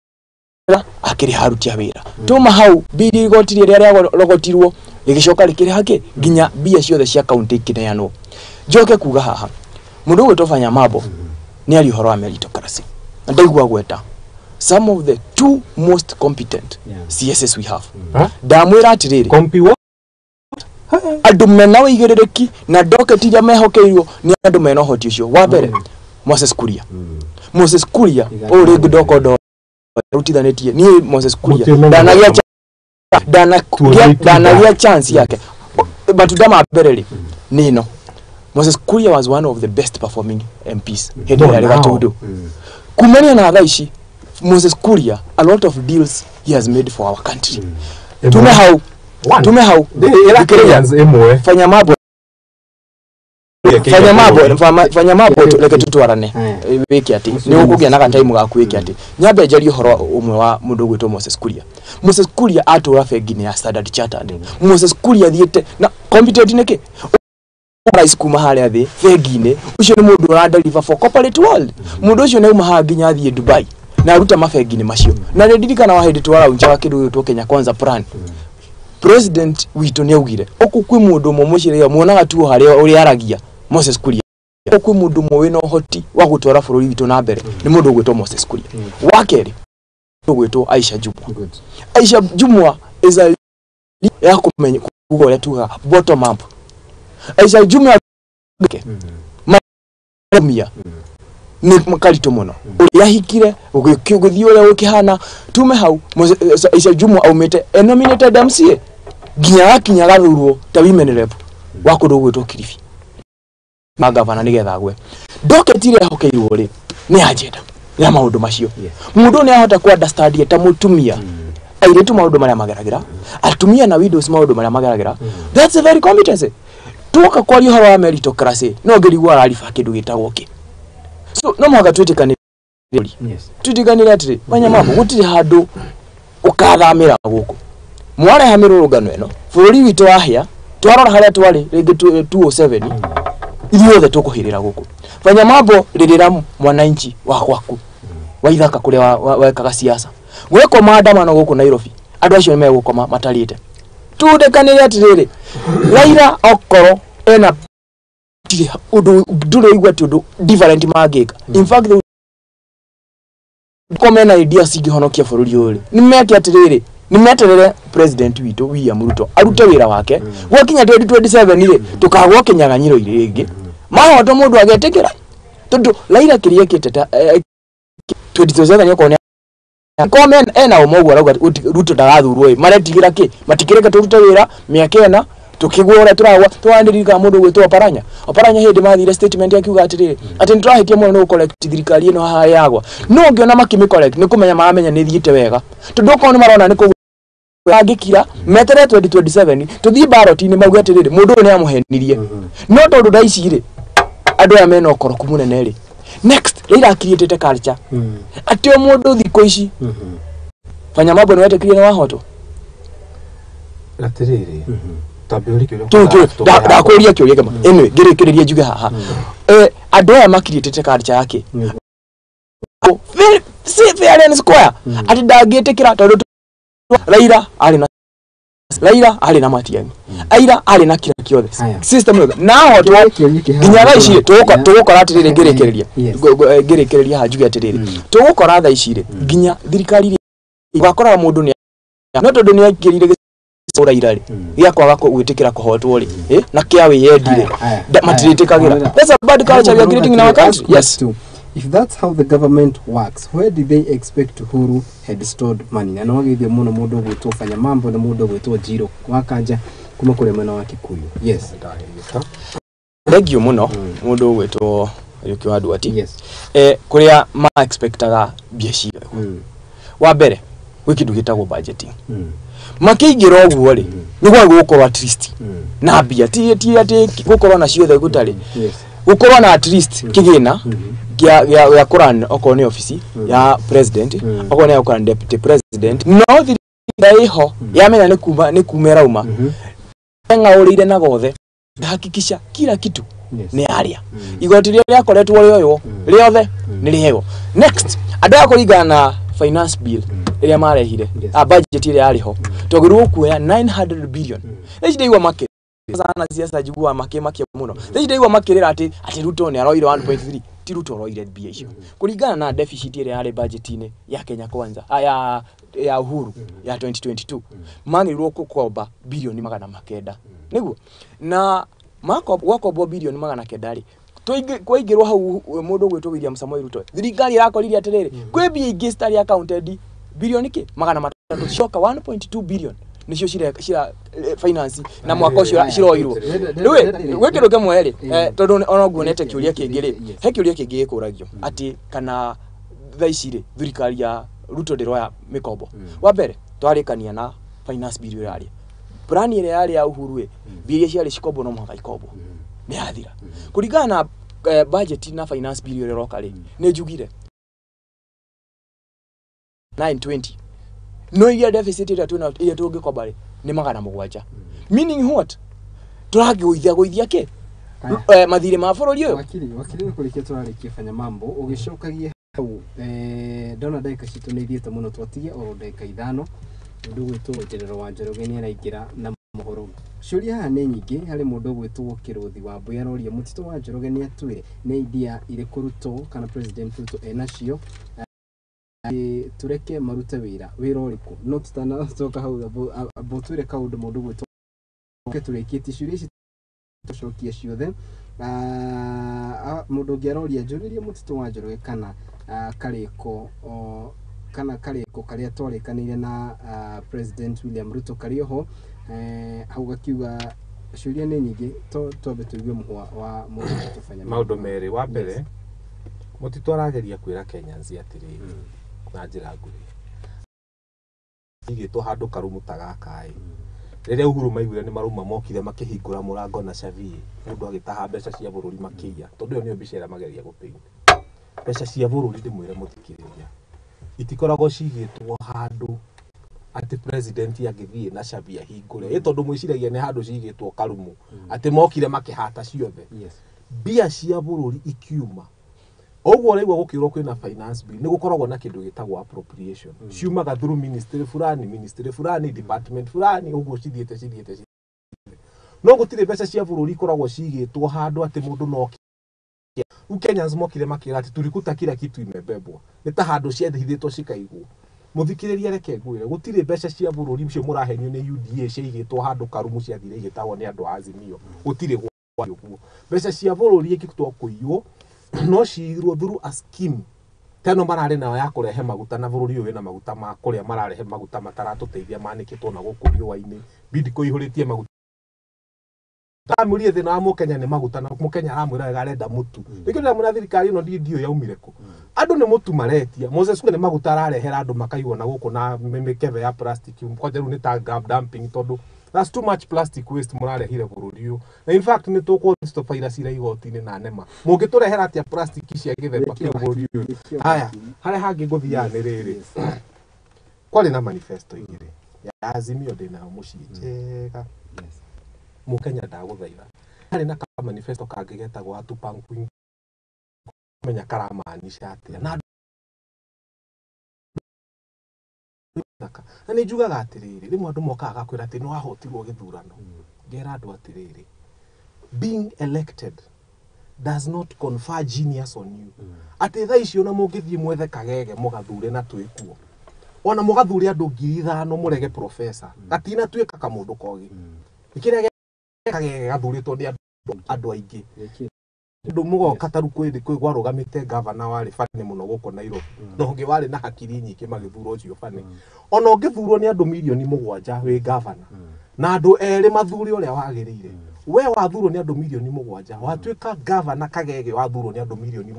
[SPEAKER 2] akĩrĩha aruti a wĩra tuma hau mbiri igoti rĩrĩa rĩarogotirwo rĩgĩcoka rĩkĩrĩha kĩ nginya mbia ciothe cia kaunti ikĩneanwo. Njoke kuga haha mũndũ ũgwĩtwo Fanya Mambo nĩ aria ũhoro wa meritocracy na ndaigua gweta some of the two most competent CSS we have. Ndamwĩra atĩrĩrĩ, Andũ mena wĩigĩrĩrĩki na docket iria mehokeirwo nĩ andũ mena ũhoti ũcio. Wa mbere, Moses Kuria. Moses Kuria ũyũ rĩngĩ ndokondo rutithanĩtie niĩ Moses Kuria ndanagia chance yake. Matunda ma mbere rĩ nĩ ĩno. Moses Kuria was one of the best performing MPs hĩndĩ ĩrĩa arĩ Gatundu. Kumania na thaa ici Moses Kuria, a lot of deals he has made for our country. Tume hau. Tume hau. Fanya mambo. Fanya mambo, fanya mambo reke tutwarane. Wiki ati. Ni ukugia na time gaku wiki ati. Nyambe njarie uhoro umwe wa mundu gwitwo Moses Kuria. Moses Kuria atura bengi ya Standard Chartered. Moses Kuria thiete na competent niki? Price kuma haria thi bengi-ini ucio ni mundu ura deliver for corporate world. Mundu ucio ni uma haha nginya athie Dubai na aruta mabengi-ini macio. Na ndirikana wa hindi twaraunjaga kindu gitwo Kenya Kwanza plan. President witu ni augire oku kwi mundu umwe muciria muonaga tu haria uria aragia Moses Kuria. Oku kwi mundu umwe wina uhoti wa gutwara bururi witu na mbere ni mundu ugwitwo Moses Kuria. Wa keri ugwitwo Aisha Jumwa. Aisha Jumwa is a ya kumenya kuga uria tugaga bottom up. Aisha Jumwa mamia ni makarito muno uria hikire ugithii uria ukihana tume hau. Aisha Jumwa aumite a nominated MCA nginya gakinya gathurwo ta women rep wa kundu gwitwo Kilifi magavana nigetha agwe. Docket iria hokeirwo ri ni agenda ya maundu macio. Mundu ni ahota ku understand ta mutumia airitu maundu maria mageragira atumia na widows maundu maria mageragira. That's a very competence. Tuoka kwaria uhoro wa meritocracy no ngirigwo arariba kindu gitagwo ki. So no mwaka twitikanire. Twitikanire atiri manyamambo gutiri handu ukathamira guku mwareha mirurungano ino bururi witu wahia twarora haria twari ringi 207 ithuothe tukuhirira guku. Fanya ririra mwananchi wa gwaku wa ithaka kuria wekaga siasa gwekwo maandamano guku Nairobi andu acio nimegukoma matarite. Tundekanire atiriri Raila okoro ena undu nduraigua ti undu different mangika. In fact komena ideas ingihonokia bururi uyu ni meke atiriri ni meterere president witu William Ruto arute wira wake gwakinya 2027 ri tukagwo kinyang'anyiro ringi mahoto mundu agetikira tondu Raila kiria kiteta 2027 okorwo komen ena umoguo arauga Ruto ndagathurwo maretigira ki matikireka turute wira miaka ena tukigwa uria turagwa twandirika mundu gwitwo Oparanya. Oparanya hindi mathire statement akiuga atiriri ati niturahitia muno ni collect thirikari ino haha yagwa no ngiona makimi collect ni kumenya maramenya ni thiite wega tondu okorwo ni marona ni angikira metere 2027 tuthie ballot-ini mauge atiriri mundu uyu ni amuhenirie no tondu thaa ici ri andu aya mena ukoroku munene ri. Next Raila created culture ati o mundu thiku ici fanya mambo ni wetikirie ni wahoto
[SPEAKER 3] atiriri
[SPEAKER 2] ndakuria kiuria kama anyway ngirikiririe njuge haha andu aya makiriĩtĩte culture yake fair and square ati ndangĩtĩkĩra tondu Raila arĩ na Matiang'i, Raila arĩ na kila kĩothe system yothe naho nginya thaa ici tũgũkora atĩrĩrĩ ngĩrĩkĩrĩria ngĩrĩkĩrĩria haha njuge atĩrĩrĩ tũgũkora thaa ici rĩ nginya thirikari ũgakoraga mũndũ nĩ no tondũ nĩ aingĩrire Raila rĩ gĩa kwaga gwĩtĩkĩra kũhotwo rĩ na kĩa wĩyendi rĩ matirĩtĩkagĩra. That's a bad culture we are creating in our country. Yes.
[SPEAKER 1] If that's how the government works, where did they expect Uhuru had stored money? Na no muno mundu gwitwo Fanya Mambo na mundu gwitwo Jiro wakanja kuma kure mwena wa Kikuyu. Yes.
[SPEAKER 2] Thank you muno mundu gwitwo Yuki wa Duati. Yes. Kuria ma expectaga mbia ciothe. Wa mbere gwĩ kĩndũ gĩtagwo budgeting. Makĩingĩra ũguo rĩ nĩ gwagĩ gũkorwo at least na mbia ti atĩ gũkorwo na ciothe gũtarĩ gũkorwo na at least kĩgĩna gĩa kũran okorwo nĩ ofici ya president okorwo nĩ ya kũran deputy president no thirikari ĩho yamenya nĩ kuma ĩrauma ng'aũrĩire na gothe hakikisha kila kitu nĩ aria igoti rĩrĩa rĩakoretwo rĩoywo rĩothe nĩ rĩheo. Next andũ aya kũringana na finance bill ĩrĩa marehire budget ĩrĩa yarĩ ho twagĩrĩirwo kuoya 900 billion. Ici ndaigua makĩ sana siasa njiguaga makĩmakia mũno. Ici ndaigua makĩrĩra atĩ Ruto nĩ aroire 1.3 ti Ruto aroire mbia icio kũringana na deficit ĩrĩa yarĩ budget-inĩ ya Kenya Kwanza ya Uhuru ya 2022 magĩrĩirwo gũkomba bilioni 900 Nĩguo na gwakombwo bilioni 900 rĩ, kwaingĩrwo hau mũndũ ũgwĩtwo William Samoei Ruto, thirikari ĩrakorire atĩrĩrĩ, kwĩ mbia ingĩ citarĩ accounted bilioni kĩ 300 coka 1.2 billion nicio cira finance na mwaka ũcio ciroirwo. Rĩu gwĩ kĩndũ kĩmwe rĩ, tondũ ona nguonete kĩũria kĩngĩ rĩ, he kĩũria kĩngĩ gĩkũragio atĩ kana thaa ici rĩ thirikari ya Ruto ndĩroya mĩkombo. Wa mbere twarĩkania na finance bill ĩrarĩ plan ĩrĩa yarĩ ya Uhuru ĩ, mbia iria ciarĩ cikombwo no mũhaka ikombwo, nĩ yathira. Kũringana na budget na finance bill ĩrĩa ĩroka rĩ, nĩ njugire 920, no iria deficit ĩrĩa twĩna iria tũngĩkomba rĩ nĩ 700, meaning what, tũrangĩgũithia gũithia kĩ mathirĩ ma bũrũri ũyũ.
[SPEAKER 1] Wakiri nĩ kũrĩkia tũrarĩkia Fanya Mambo ũgĩcokagia hau, ndona ndagĩka citũ nĩ ithiĩte mũno, twatigie oro ndagĩka 5. Mũndũ ũgwĩtwo Njerero wa Njoroge nĩ araingĩra na mohoro. Ciũria haha nĩ nyingĩ harĩ mũndũ ũgwĩtwo Kĩrũthi wa Mbui aroria mũtitũ wa Njoroge nĩ atwĩre nĩ idea irĩkũ Ruto kana President Ruto enacio, tureke marute wĩra, wĩra ũrĩkũ? No tutanacoka hau amba ũtwĩre kaũndũ mũndũ ũgwĩtwo tũrĩkĩtie ciũria ici tũcokie ciothe. Mũndũ ũngĩ aroria njũrĩrie mũtitũ wa Njoroge kana karĩko kana karĩko karĩa twarĩkanĩire na President William Ruto karĩ oho. Hau gakiuga ciũria nĩ nyingĩ, twambe tũigue mũhwa wa mũndũ ũgwĩtwo Fanya
[SPEAKER 3] Maũndũ merĩ. Wa mbere, mũtitũ arageria kwĩra Kenyans atĩrĩrĩ na njĩra nguhĩ, igĩtwo handũ karumu ta gaka ĩ, rĩrĩa Uhuru maiguire nĩ marauma mokire makĩhingũra mũrango na cabi, mũndũ agĩtaha mbeca cia bũrũri makĩiya, tondũ ĩyo nĩyo mbica ĩrĩa mageria gũpaint. Mbeca cia bũrũri ndĩmwĩre mũthikĩrĩria, itikoragwo cigĩtwo handũ atĩ president angĩthiĩ na cabi ahingũre, ĩ tondũ mwĩciragia nĩ handũ cigĩtwo karumu atĩ mokire makĩhata ciothe. Mbia cia bũrũri ikiuma ũguo ũraigua gũkĩrwo kwĩna finance bill, nĩ gũkoragwo na kĩndũ gĩtagwo appropriation, ciumaga through ministry fulani, ministry fulani, department fulani, ũguo cithiĩte. No gũtirĩ mbeca cia bũrũri ikoragwo cigĩtwo handũ atĩ mũndũ no rĩu Kenyans mokire makĩra atĩ tulikuta kila kitu imebebwa, nĩ ta handũ ciathithĩtwo cikaigwo. Mũthikĩrĩria reke ngwĩre, gũtirĩ mbeca cia bũrũri icio mũrahenio nĩ UDA ciaigĩtwo handũ karumu ciathire igĩtahwo nĩ andũ a Azimio, gũtirĩ ũguo. Mbeca cia bũrũri ĩngĩtua kũiywo no ciirwo through a scheme teno mararĩ nayo ya kũrehe maguta, na bũrũri ũyũ wĩna maguta ma kũrĩa mararehe maguta mataratũteithia manĩkĩtwo na gũkũ riũa-inĩ, Bidco ĩihũrĩtie maguta. Amũrie thĩna wa mũkenya nĩ maguta, na mũkenya aramwĩra wega arenda mũtu. Nĩkĩo ndĩramwĩra thirikari ĩno ndiũĩ yaumire kũ. Andũ nĩ mũtu maretia, Moses Kuria nĩ maguta ararehera andũ makaigwo na gũkũ na mĩkebe ya plastic, kwanja rĩu nĩ ta dumping, tondũ that's too much plastic waste mũrarehire bũrũri ũyũ. Na in fact nĩ tũkũstobaira cira igoti-inĩ na nema. Mũngĩtũrehera atĩa plastic cia gĩthemba kĩu bũrũri ũyũ? Haya, harĩa hangĩ ngũthiaga nĩ rĩrĩ, kwarĩ na manifesto igĩrĩ ya Azimio ndĩnayo mũciĩ njega, mũkenya ndagũthaitha. Harĩ na manifesto kangĩ getagwo Atupanguin, menya karamaanisha atĩa na na nĩ njugaga atĩrĩrĩ, rĩmwe andũ mokaga gakwĩra atĩ nĩ wahotirwo gĩthurano, ngera andũ atĩrĩrĩ, being elected does not confer genius on you. Atĩ thaa ici ona mũngĩthiĩ mwethe kagege mũgathure na twĩkuo, ona mũgathure andũ 5,000 mũrege professor, gatinatuĩka kamũndũ kogĩ, kĩrĩa kagege gathurĩtwo nĩ andũ aingĩ. Andũ mũgoka ta rĩu kwĩ kwarũgamĩte gavana warĩ bane mũno gũkũ Nairobi, na ũngĩ warĩ na hakiri nyingĩ magĩthurwo ũcio bane. Ona ũngĩthurwo nĩ andũ 7 milioni wĩ gavana, na andũ erĩ mathure ũrĩa wagĩrĩire, we wathurwo nĩ andũ 7 milioni watuĩka gavana kagege wathurwo nĩ andũ 7 milioni,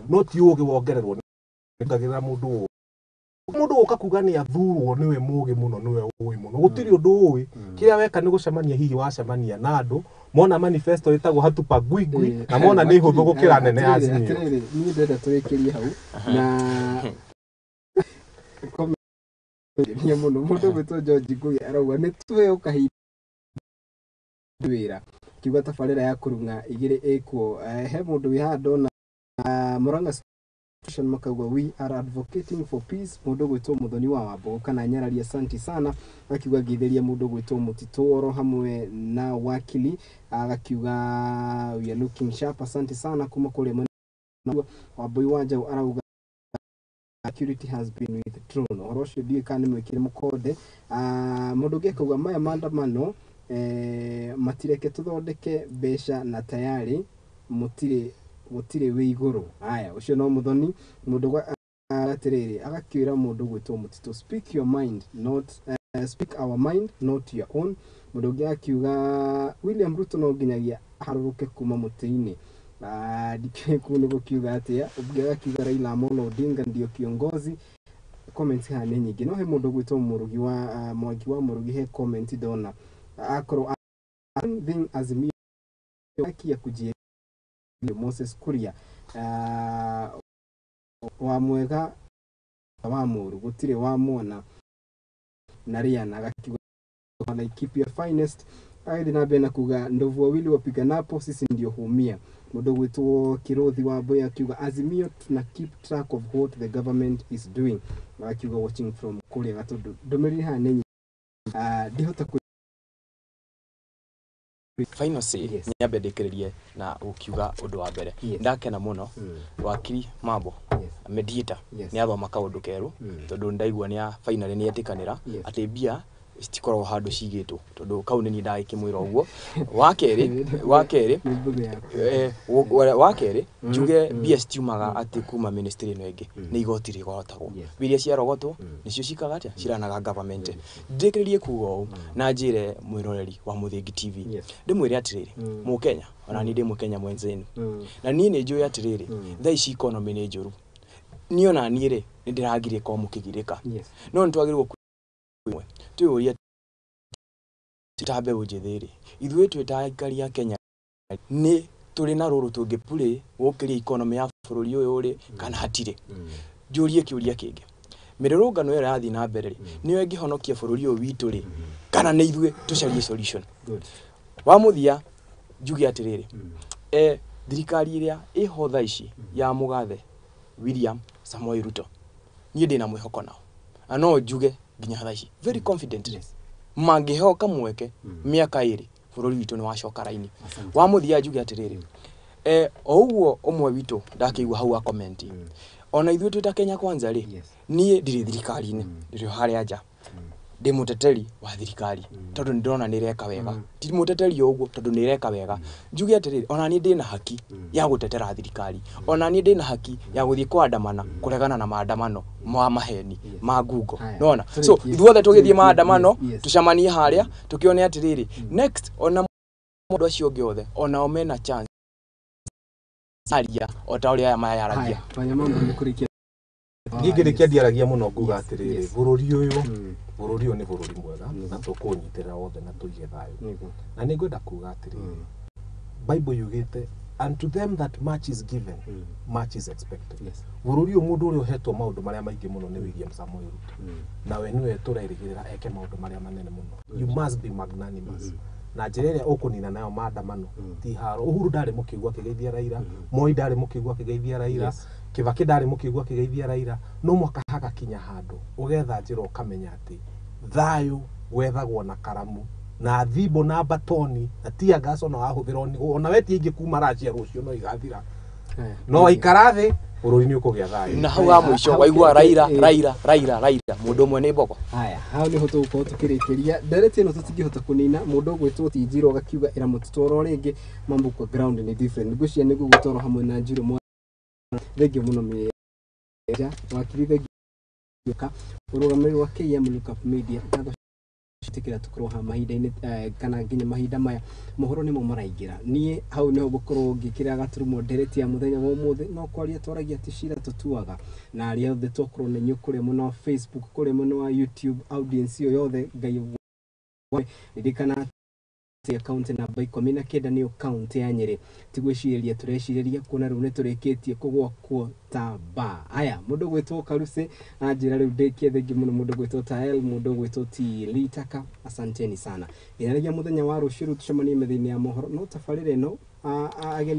[SPEAKER 3] no ti ũgĩ wongererwo nĩ mũndũ ũũ. Mũndũ ũka kuga nĩ athurwo nĩwe mũgĩ mũno, nĩwe ũĩ mũno, gũtirĩ ũndũ ũĩ. Kĩrĩa weka nĩ gũcemania, hihi wacemania na andũ mona manifesto ĩtagwo hatupa gwigwi, na mona nĩ hũthũ gũkĩra nene ya Azimio.
[SPEAKER 1] Atĩrĩrĩ, niĩ ndĩrenda tũrĩkĩrie hau na niĩ mũno. Mũndũ ũgwĩtwo George Ngũgi arauga nĩ tũheo kahinda wĩra, kiuga tabarĩra ya kũrung'a igĩrĩ ĩkuo. He mũndũ wĩ haha ndona Murang'a Station makauga we are advocating for peace. Mũndũ ũgwĩtwo Mũthoni wa Wambogo kana Nyarari asante sana, akiuga ngĩthĩria mũndũ ũgwĩtwo Mũtitũ oro hamwe na wakili, agakiuga we are looking sharp, asante sana kuma kũrĩa mwena Wambui wa Njaũ arauga security has been withdrawn. Ũhoro ũcio ndiũĩ kana nĩ mwĩkĩre mũkonde. Mũndũ ũngĩ akauga maya maandamano Matireke tuthondeke mbeca na tayari mutire gutire wi iguru. Haya, ucio no muthoni mundu atiriri agakiwira mundu gwitwo Mutito, speak your mind not speak our mind not your own. Mundu ungi akiuga William Ruto no nginyagia aharũrũke kuma muti-inĩ. Ndikĩũĩ kũu nĩ gũkiuga atĩa. Ũngĩ agakiuga Raila Amolo Odinga ndio kiongozi. Comments haha nĩ nyingĩ, no he mũndũ gwĩtwo Mũrugi wa Mwangi wa Mũrugi, he comment ndona akorwo thing Azimio haki ya kujieleza. Moses Kuria wa mwega wa mũru gũtirĩ wa mwana na Riana agakiuga Laikipia finest. Agĩthiĩ na mbere na kuga ndovu wawili wapiganapo sisi ndio huumia. Mũndũ gwĩtwo Kirothi wa Mboya akiuga Azimio tuna keep track of what the government is doing. Akiuga watching from kũrĩa Gatũndũ. Ndũmĩrĩri haha nĩ nyingĩ, ndihota
[SPEAKER 2] final say. Yes. Nyambe ndĩkĩrĩrie na gũkiuga ũndũ wa mbere.
[SPEAKER 1] Yes.
[SPEAKER 2] Ndakena mũno wakiri Mambo mediator nĩ athoma kaũndũ kerũ tondũ ndaigua nĩ finally nĩ etĩkanĩra atĩ mbia citikoragwo handũ cigĩtwo tondũ kau nĩ niĩ ndagĩkĩmwĩra ũguo. Wa kerĩ njuge mbia citiumaga atĩ kuma ministry ĩno ĩngĩ, nĩ igoti rĩgotagwo. Mbia iria ciarogotwo nĩcio cikaga atĩa ciranaga government. Ndĩkĩrĩrie kuga ũũ na njĩre mwĩroreri wa Mũthingi TV, ndĩmwĩre atĩrĩrĩ, Mũkenya ona niĩ ndĩ Mũkenya mwenzenu, na niĩ nĩ njũĩ atĩrĩrĩ, thaa ici economy nĩ njũru, niĩ ona niĩ rĩ nĩ ndĩragirĩka o mũkĩgirĩka, no nĩ twagĩrĩirwo twĩyũrie ta mbeũ njĩthĩ rĩ, ithuĩ twĩ ta aikari a Kenya nĩ tũrĩ na rũrũ tũngĩpurĩ gũkĩria economy ya bũrũri ũyũ rĩ kana hatirĩ. Njũrie kĩũria kĩngĩ, mĩrũrũngano ĩyo ĩrathiĩ na mbere rĩ nĩyo ĩngĩhonokia bũrũri ũyũ witũ rĩ kana nĩ ithuĩ tũcarie solution? Wa mũthia njuge atĩrĩrĩ, thirikari ĩrĩa ĩho thaa ici ya mũgathe William Samoei Ruto, niĩ ndĩna mwĩhoko nao na no njuge nginya thaa ici very confidently mangĩhoka mweke mĩaka ĩrĩ bũrũri witũ nĩ wacoka raini. Wa mũthia njuge atĩrĩrĩ, o ũguo ũmwe witũ ndakĩigua hau a comment, ona ithuĩ twĩ ta Kenya Kwanza rĩ, niĩ ndirĩ thirikari-inĩ, ndĩrĩ harĩa nja, ndĩ mũteteri wa thirikari tondũ nĩ ndĩrona nĩ ĩreka wega, ti mũteteri o ũguo tondũ nĩ ĩreka wega. Njuge atĩrĩrĩ, ona niĩ ndĩna haki ya gũtetera thirikari, ona niĩ ndĩna haki ya gũthiĩ kũandamana kũregana na maandamano ma maheni ma ngungo, nona. So ithuothe tũgĩthiĩ maandamano tũcemanie harĩa tũkĩone atĩrĩrĩ, next ona mũndũ acio ũngĩ othe onao mena chance aria o ta ũrĩa aya mayaragia.
[SPEAKER 3] Niĩ ngĩrĩkia ndiaragia mũno nguga atĩrĩrĩ, bũrũri ũyũ nĩ bũrũri mwega na tũkũũnyitĩrĩra wothe na tũige thayũ. Na nĩ ngwenda kuga atĩrĩrĩ, Bible yugĩte unto them that much is given, much is expected. Bũrũri ũyũ mũndũ ũrĩa ũhetwo maũndũ marĩa maingĩ mũno nĩ William Samoei Ruto, nawe nĩwe tũrerĩgĩrĩra eke maũndũ marĩa manene mũno. You must be magnanimous. Na njĩra ĩrĩa ũkũnina nayo maandamano ti haro. Uhuru ndarĩ mũkĩgu akĩgeithia Raila, Moi ndarĩ mũkĩgu akĩgeithia Raila, Kibaki ndarĩ mũkĩgu akĩgeithia Raila. No mwaka hagakinya handũ ũgetha njĩra ũkamenya atĩ thayũ wethagwo na karamu na thimbo na batoni na tear gas ona wahũthĩra ona wetie ingĩ kuma Russia rũciũ no igathira, no waikara thĩ bũrũri nĩ ũkũgĩa thayũ.
[SPEAKER 2] Na hau ha mũico waigua Raila Raila Raila Raila mũndũ ũmwe nĩ mbogo.
[SPEAKER 1] Haya, hau nĩho tũgũkorwo tũkĩrĩkĩria ndereti ĩno tũtingĩhota kũnina. Mũndũ ũgwĩtwo Tinjiro agakiuga ĩra mũtitwaro rĩngĩ mambo kwa ground nĩ different. Ngwĩciria nĩguo gũtwarwo hamwe na Njirũ mwana. Thengiũ mũno mĩeja wakiri, thengiũ ka ũrũgamĩrĩri wa KM Lookup Media. Ngatho citikira tukorwo ha mahinda-inĩ kana nginya mahinda maya mohoro nĩmo maraingĩra. Niĩ hau nĩho ngũkorwo ngĩkĩra gaturumo ndereti ya mũthenya wa ũmũthĩ. No kwaria twaragia ti cira tũtuaga, na arĩa othe twakorwo na inyuĩ kũrĩa mwena wa Facebook, kũrĩa mwena wa YouTube, audience ĩyo yothe Ngai ririkana atĩ akaunti namba 19 nĩyo kaunti ya Nyĩrĩ. Ti gwĩcirĩria tũrecirĩria kuona rĩu nĩtũrĩkĩtie kũgwakwo ta ba. Aya, mũndũ gwĩtwo Karuse anjĩra rĩu ndĩkie. Thengiũ mũno mũndũ gwĩtwo Tael, mũndũ gwĩtwo T Litaka, asanteni sana. Nginyagia mũthenya wa rũciũ rĩu tũcemanie mĩthenya ya mohoro. No tabarĩra ĩno ageni